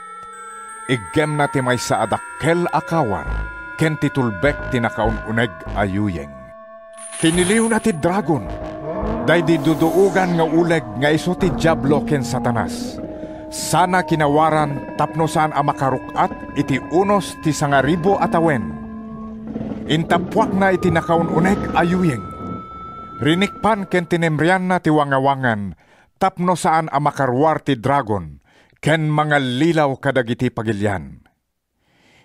Iggemna ti maysa a dakkel a kawar ken ti tulbek ti nakaun-uneg a yuyeng. Tiniliwna ti dragon, daydi duduogan nga uleg nga isu ti Diablo ken Satanas, sana kinawaran tapno saan a makaruk-at iti unos ti sangaribu a tawen. Intappuakna iti nakaun-uneg a yuyeng. Rinikpan ken tinemrianna ti wangawangan tapno saan a makaruar ti dragon ken mangallilaw kadagiti pagilian.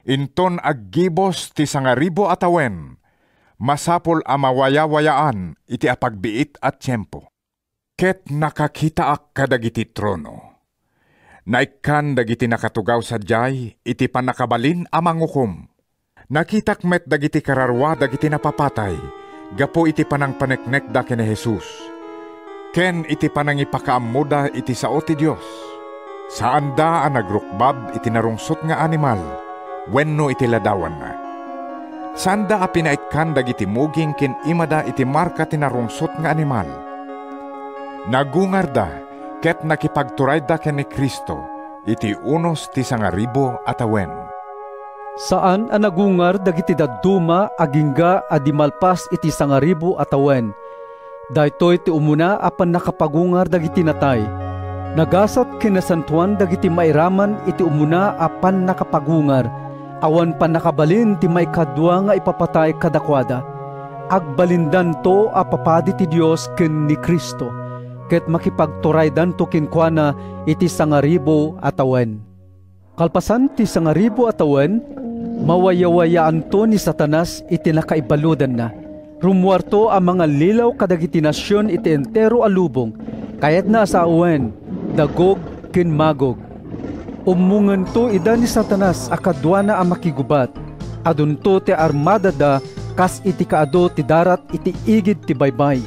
Inton aggibus ti sangaribu a tawen, masapul a mawayawayaan iti apagbiit a tiempo. Ket nakakitaak kadagiti trono. Naikkan dagiti nakatugaw sadiay iti pannakabalin a mangukom. Nakitak met dagiti kararua dagiti napapatay gapu iti panangpaneknekda ken ni Jesus, ken iti panangipakaammoda iti sao ti Dios. Saanda a nagrukbab iti narungsot nga animal wenno iti ladawanna. Saanda a pinaikkan dagiti muging ken imada iti marka ti narungsot nga animal. Nagungarda ket nakipagturayda ken ni Cristo iti unos ti sangaribu a tawen. Saan a nagungar dagiti dadduma agingga a di malpas iti sangaribu a tawen. Daytoy ti umuna a pannakapagungar dagiti natay. Nagasat ken nasantoan dagiti mairaman iti umuna a pannakapagungar. Awan pannakabalin ti maikadua nga ipapatay kadakuada. Agbalindanto a papadi ti Dios ken ni Cristo, ket makipagturaydanto kenkuana iti sangaribu a tawen. Kalpasan ti sangaribu a tawen, mawayawayaanto ni Satanas iti nakaibaludanna. Rummuarto a mangallilaw kadagiti nasion iti entero a lubong, kayatna a sawen, da Gog ken Magog. Ummongento ida ni Satanas a kaduana a makigubat. Adunto ti armadada kas iti kaadu ti darat iti igid ti baybay.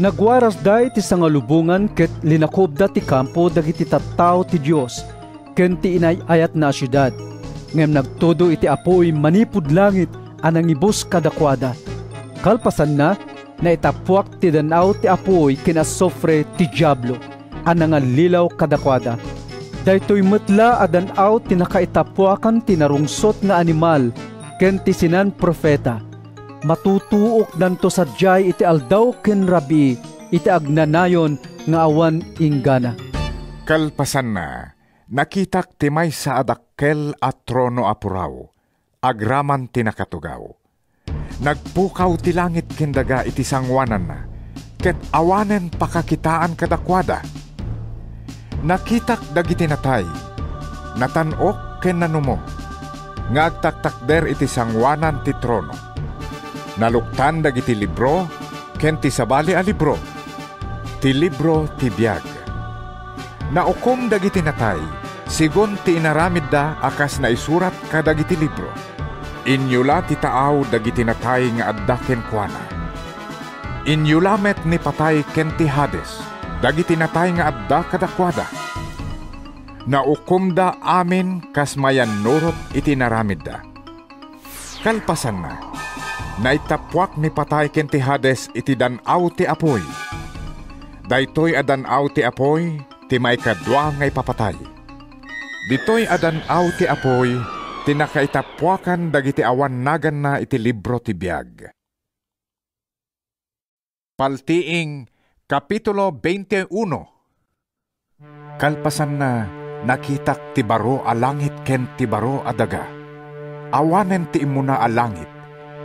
Nagwarasda iti sangalubongan ket linakobda ti kampo dagiti tattao ti Dios ken ti inay-ayatna a siudad, ngem nagtudo iti apuy manipud langit a nangibus kadakuada. Kalpasanna, naitappuak ti dan-aw ti apuy ken asufre ti Diablo a nangallilaw kadakuada. Daytoy met la a dan-aw ti nakaitappuakan ti narungsot nga animal ken ti sinan-profeta. Matutuokdanto sadiay iti aldaw ken rabii iti agnanayon nga awan inggana. Kalpasanna, nakitak ti maysa a dakkel a trono a puraw, agraman ti nakatugaw. Nagpukaw ti langit ken daga iti sangoananna, ket awanen pakakitaan kadakuada. Nakitak dagiti natay, natan-ok ken nanumo, nga agtaktakder iti sangoanan ti trono. Naluktan dagiti libro ken ti sabali a libro, ti libro ti biag. Naukom dagiti natay segun ti inaramidda a kas naisurat kadagiti libro. Inyula ti taaw dagiti natay nga adda kenkuana. Inyula met ni patay ken ti Hades dagiti natay nga adda kadakuada. Naukomda amin kas mayannurot iti inaramidda. Kalpasanna, naitappuak ni patay ken ti Hades iti dan-aw ti apuy. Daytoy a dan-aw ti apuy ti maikadua nga ipapatay. Ditoy a dan-aw ti apuy ti nakaitappuakan dagiti awan naganna iti libro ti biag. Paltiing, Kapitulo veintiuno. Kalpasanna, nakitak ti baro a langit ken ti baro a daga. Awanen ti immuna a langit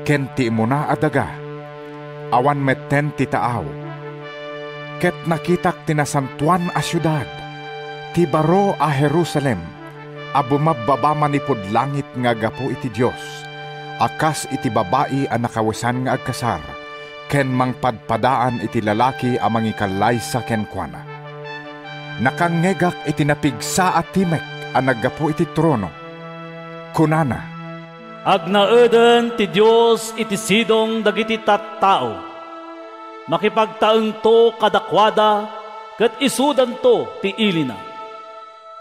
ken ti immuna a daga. Awan metten ti taaw. Ket nakitak ti nasantoan a siudad, Ti baro a Jerusalem a bumabbaba manipud langit nga aggapu iti Dios, a kas iti babai a nakawesan nga agkasar, ken mangpadpadaan iti lalaki a mangikallaysa kenkuana. Nakangngegak iti napigsa a timek a naggapu iti trono. Kunana, "Agnaeden ti Dios iti sidong dagiti tattao. Makipagtaengto kadakuada ket isudanto ti ilina.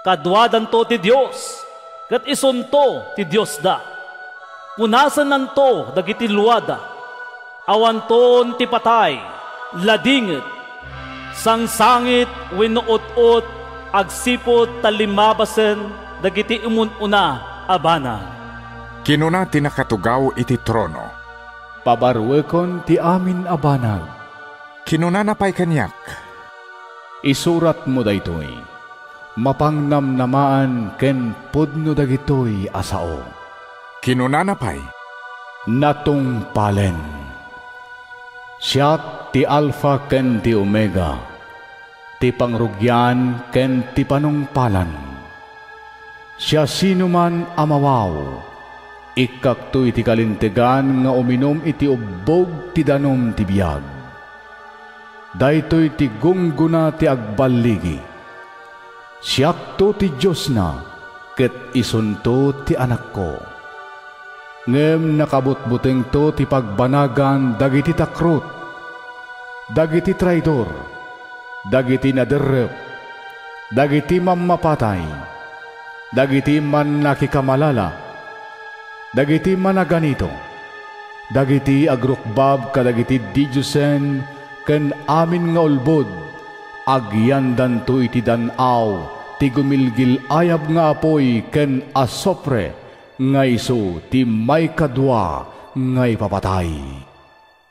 Kaduadanto ti Dios ket isunto ti Diosda. Punasennanto dagiti luada. Awanton ti patay, ladingit, sangsangit wenno ut-ot agsipud ta limabasen dagiti umun-una a banag." Kinuna ti nakatugaw iti trono, "Pabaruekon ti amin a banag." Kinunana pay kaniak, "Isuratmo daytoy. Mapangnamnamaan ken pudno dagitoy a sao." Kinunana pay, "Natungpalen. Siak ti Alfa ken ti Omega, ti pangrugian ken ti panungpalan. Siasinoman a mawaw, ikkakto iti kalintegan nga uminum iti ubbog ti danum ti biag. Daytoy ti gunggona ti agballigi. Siakto ti Diosna, ket isunto ti anakko. Ngem nakabutbutengto ti pagbanagan dagiti takrot, dagiti traidor, dagiti naderrep, dagiti mammapatay, dagiti mannakikamalala, dagiti managanito, dagiti agrukbab kadagiti didiosen ken amin nga ulbod. Agyandanto iti dan-aw ti gumilgil-ayab nga apuy ken asupre, nga isu ti maikadua nga ipapatay."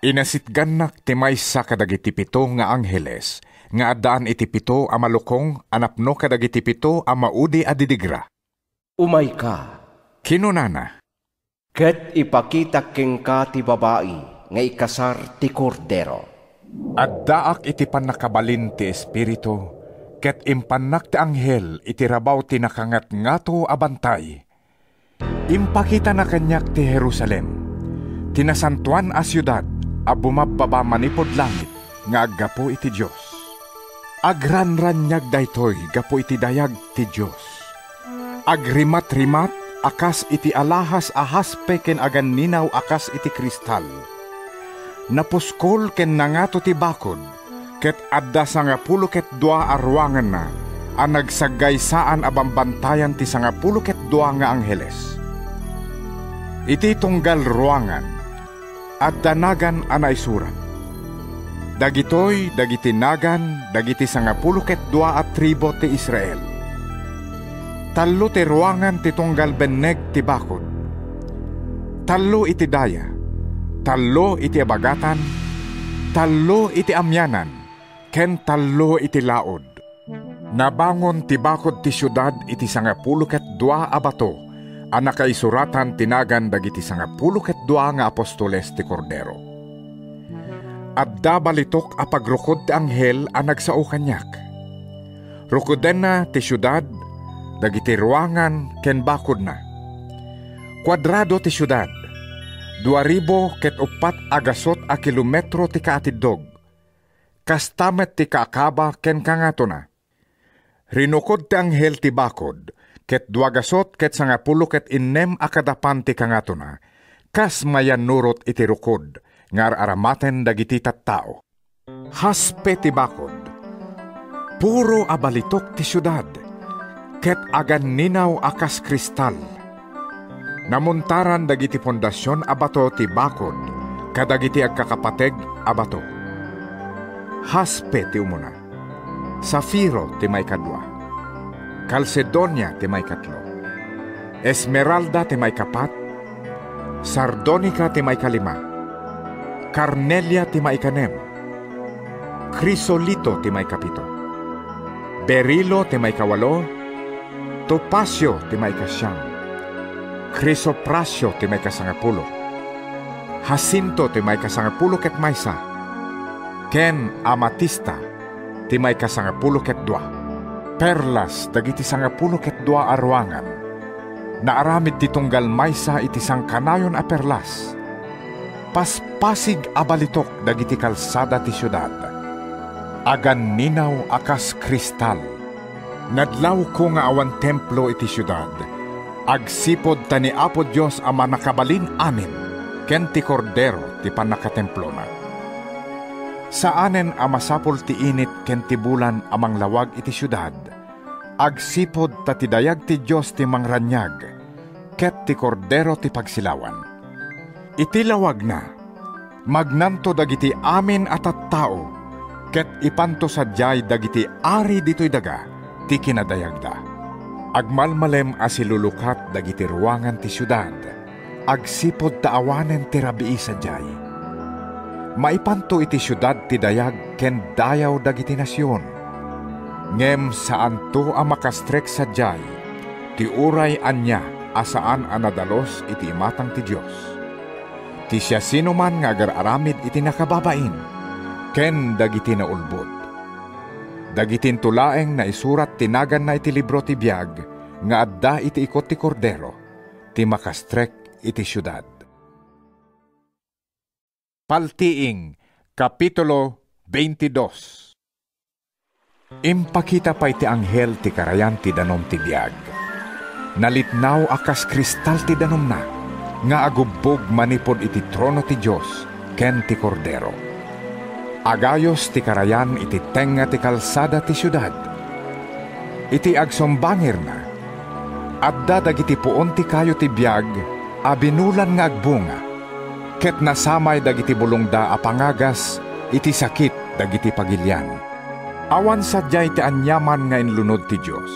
Inasitgannak ti maysa kadagiti pito nga angheles nga addaan iti pito a malukong a napno kadagiti pito a maudi a didigra. "Umayka," kinunana, "ket ipakitak kenka ti babai nga ikasar ti Kordero." Addaak iti pannakabalin ti Espiritu, ket impannak ti anghel iti rabaw ti nakangatngato a bantay. Impakitana kaniak ti Jerusalem, ti nasantoan a siudad a bumabbaba manipud langit nga aggapu iti Dios. Agranraniag daytoy gapu iti dayag ti Dios. Agrimatrimat a kas iti alahas a haspe ken aganninaw a kas iti kristal. Napuskol ken nangato ti bakod, ket adda sangapulo ket dua a ruanganna a nagsaggaysaan a bambantayan ti sangapulo ket dua nga angheles. Iti tunggal ruangan, adda nagan a naisurat, "Dagitoy dagiti nagan dagiti sangapulo ket dua a tribu ti Israel." Tallo ti ruangan ti tunggal benneg ti bakod. Tallo iti daya, tallo iti abagatan, tallo iti amianan, ken tallo iti laud. Nabangon ti bakod ti siudad iti sangapulo ket dua a bato a nakaisuratan ti nagan dagiti sangapulo ket dua nga apostoles ti Kordero. Adda balitok a pagrukod ti anghel a nagsao kaniak. Rukodenna ti siudad, dagiti ruangan ken bakodna. Kuadrado ti siudad, dua ribu ket uppat a gasut a kilometro ti kaatiddog. Kasta met ti kaakaba ken kangatona. Rinukod ti anghel ti bakod, ket dua gasut ket sangapulo ket innem a kadapan ti kangatona, kas mayannurot iti rukod nga ar-aramaten dagiti tattao. Haspe ti bakod. Puro a balitok ti siudad, ket aganninaw a kas kristal. Namuntaran dagiti fondasion a bato ti bakod kadagiti agkakapateg a bato. Haspe ti umuna, safiro ti maikadua, kalsedonia ti maikatlo, esmeralda ti maikapat, sardonika ti maikalima, karnelia ti maikanem, krisolito ti maikapito, berilo ti maikawalo, topasio ti maikasiam, krisoprasio ti maikasangapulo, hasinto ti maikasangapulo ket maysa, ken amatista ti maikasangapulo ket dua. Perlas dagiti sangapulo ket dua a ruangan. Naaramid ti tunggal maysa iti sangkanayon a perlas. Paspasig a balitok dagiti kalsada ti siudad. Aganninaw a kas kristal. Nadlawko nga awan templo iti siudad, agsipud ta ni Apo Dios a Mannakabalin-amin ken ti Kordero ti pannakatemplona. Saanen a masapul ti init ken ti bulan a manglawag iti siudad, agsipud ta ti dayag ti Dios ti mangraniag, ket ti Kordero ti pagsilawan. Iti lawagna, magnanto dagiti amin a tattao, ket ipanto sadiay dagiti ari ditoy daga ti kinadayagda. Agmalmalem a silulukat dagiti ruangan ti siudad, agsipud ta awanen ti rabii sadiay. Maipanto iti siudad ti dayag ken dayaw dagiti nasion. Ngem saanto a makastrek sadiay ti uray ania a saan a nadalus iti imatang ti Dios. Ti siasinoman nga agar-aramid iti nakababain ken dagiti naulbod. Dagitinto laeng naisurat ti naganna iti libro ti biag nga adda iti ikut ti Kordero ti makastrek iti siudad. Paltiing, Kapitulo twenty-two. Impakita pay ti anghel ti karayan ti danum ti biag. Nalitnaw a kas kristal ti danumna, nga agubbog manipud iti trono ti Dios ken ti Kordero. Agayos ti karayan iti tengnga ti kalsada ti siudad. Iti agsumbangirna, adda dagiti puon ti kayo ti biag a binulan nga agbunga, ket nasamay dagiti bulongda a pangagas iti sakit dagiti pagilian. Awan sadiay ti aniaman nga inlunod ti Dios.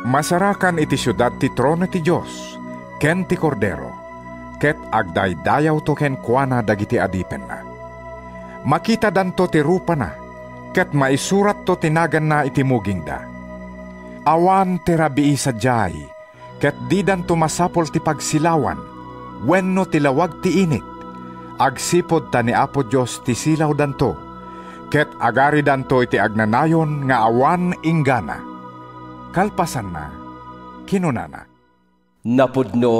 Masarakan iti siudad ti trono ti Dios ken ti Kordero, ket agdaydayawto kenkuana dagiti adipenna. Makitadanto ti rupana, ket maisuratto ti naganna iti mugingda. Awan ti rabii sadiay, ket didanto masapul ti pagsilawan wenno ti lawag ti init, agsipud ta ni Apo Dios ti silawdanto, ket agaridanto iti agnanayon nga awan inggana. Kalpasanna, kinunana, Napudno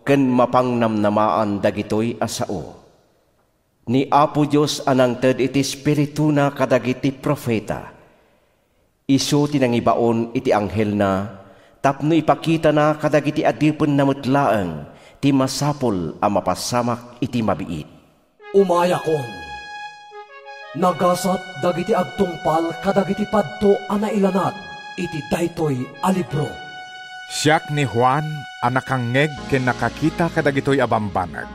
ken mapangnamnamaan dagitoy a sao. Ni Apo Dios a nangted iti Espirituna kadagiti profeta. Isu ti nangibaon iti anghelna tapno ipakitana kadagiti adipenna met laeng ti masapul a mapasamak iti mabiit. Umayakon. Nagasat dagiti agtungpal kadagiti padto a nailanad iti daytoy a libro. Siak ni Juan a nakangngeg ken nakakita kadagitoy a bambanag.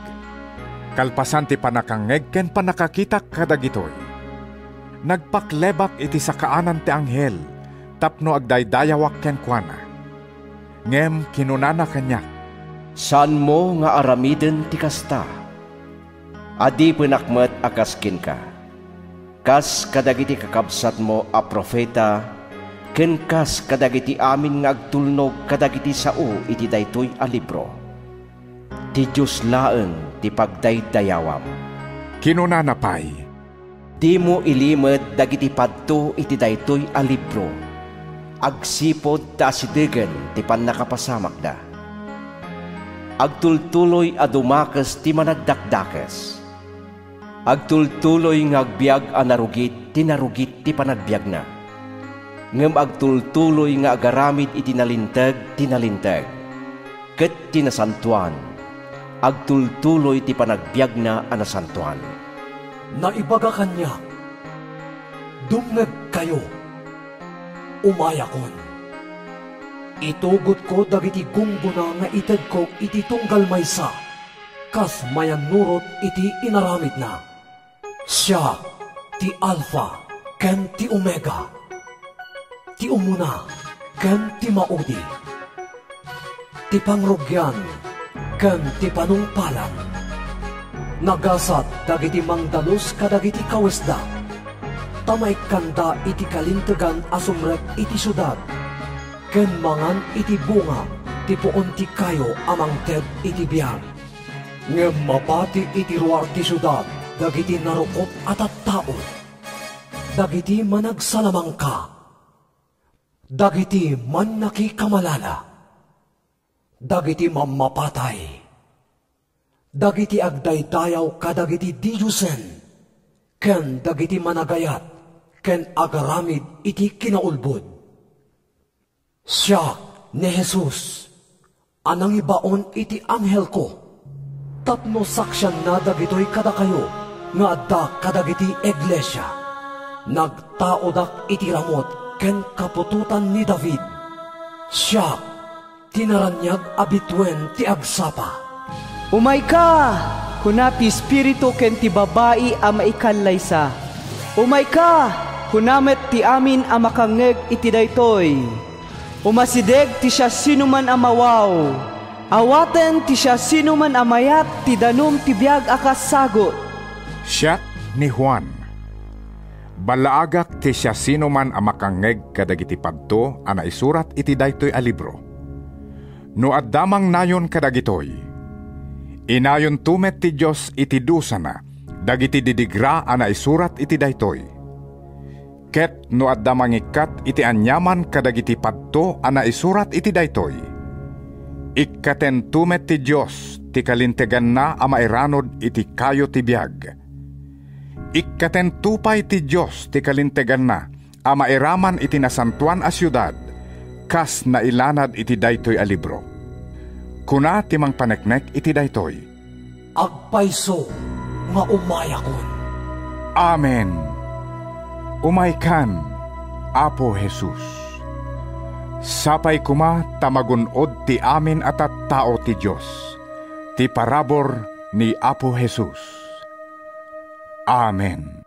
Kalpasan ti pannakangngeg ken pannakakitak kadagitoy, nagpaklebak iti sakaanan ti anghel tapno agdaydayawak kenkuana. Ngem kinunana kaniak, "Saanmo nga aramiden ti kasta. Adipenak met a kas kenka, kas kadagiti kakabsatmo a profeta, ken kas kadagiti amin nga agtulnog kadagiti sao iti daytoy a libro. Ti Dios laeng ti pagdaydayawam." Kinunana pay, "Dimo ilimed dagiti padto iti daytoy a libro, agsipud ta asidegen ti pannakapasamakda. Agtultuloy a dumakes ti managdakdakes. Agtultuloy nga agbiag a narugit ti narugit ti panagbiagna. Ngem agtultuloy nga agaramid iti nalinteg ti nalinteg. Ket ti nasantoan, agtultuloy ti panagbiagna a nasantoan." Naibaga kaniak, "Dumngegkayo. Umayakon. Itugotko dagiti gunggona nga itedko iti tunggal maysa, kas mayannurot iti inaramidna. Siak ti Alfa ken ti Omega, ti umuna ken ti maudi, ti pangrugian ken ti panungpalan. Nagasat dagiti mangdalus kadagiti kawesda, ta maikkanda iti kalintegan a sumrek iti siudad, ken mangan iti bunga ti puon ti kayo a mangted iti biag. Ngem mapati iti ruar ti siudad dagiti narukop a tattao, dagiti managsalamangka, Dagiti mannakikamalala, dagiti mammapatay, dagiti agdaydayaw kadagiti didiosen, ken dagiti managayat ken agaramid iti kinaulbod. Siak ni Jesus a nangibaon iti anghelko tapno saksianna dagitoy kadakayo nga adda kadagiti iglesia. Nagtaodak iti ramut ken kaputotan ni David. Siak ti naraniag a bituen ti agsapa. "Umayka," kuna ti Espiritu ken ti babai a maikallaysa. "Umayka," kuna met ti amin a makangngeg iti daytoy. "Umasideg ti siasinoman a mawaw. Awaten ti siasinoman a mayat ti danum ti biag a kas sagut." Siak ni Juan. Ballaagak ti siasinoman a makangngeg kadagiti padto a naisurat iti daytoy a libro. No adda mangnayon kadagitoy, inayonto met ti Dios iti dusana dagiti didigra a naisurat iti daytoy. Ket no adda mangikkat iti aniaman kadagiti padto a naisurat iti daytoy, ikkatento met ti Dios ti kalinteganna a mairanod iti kayo ti biag. Ikkatento pay ti Dios ti kalinteganna a mairaman iti nasantoan a siudad, kas nailanad iti daytoy a libro. Kuna ti mangpaneknek iti daytoy, "Agpayso nga umayakon." Amen. Umaykan, Apo Jesus. Sapay koma ta magun-od ti amin a tattao ti Dios, ti parabur ni Apo Jesus. Amen.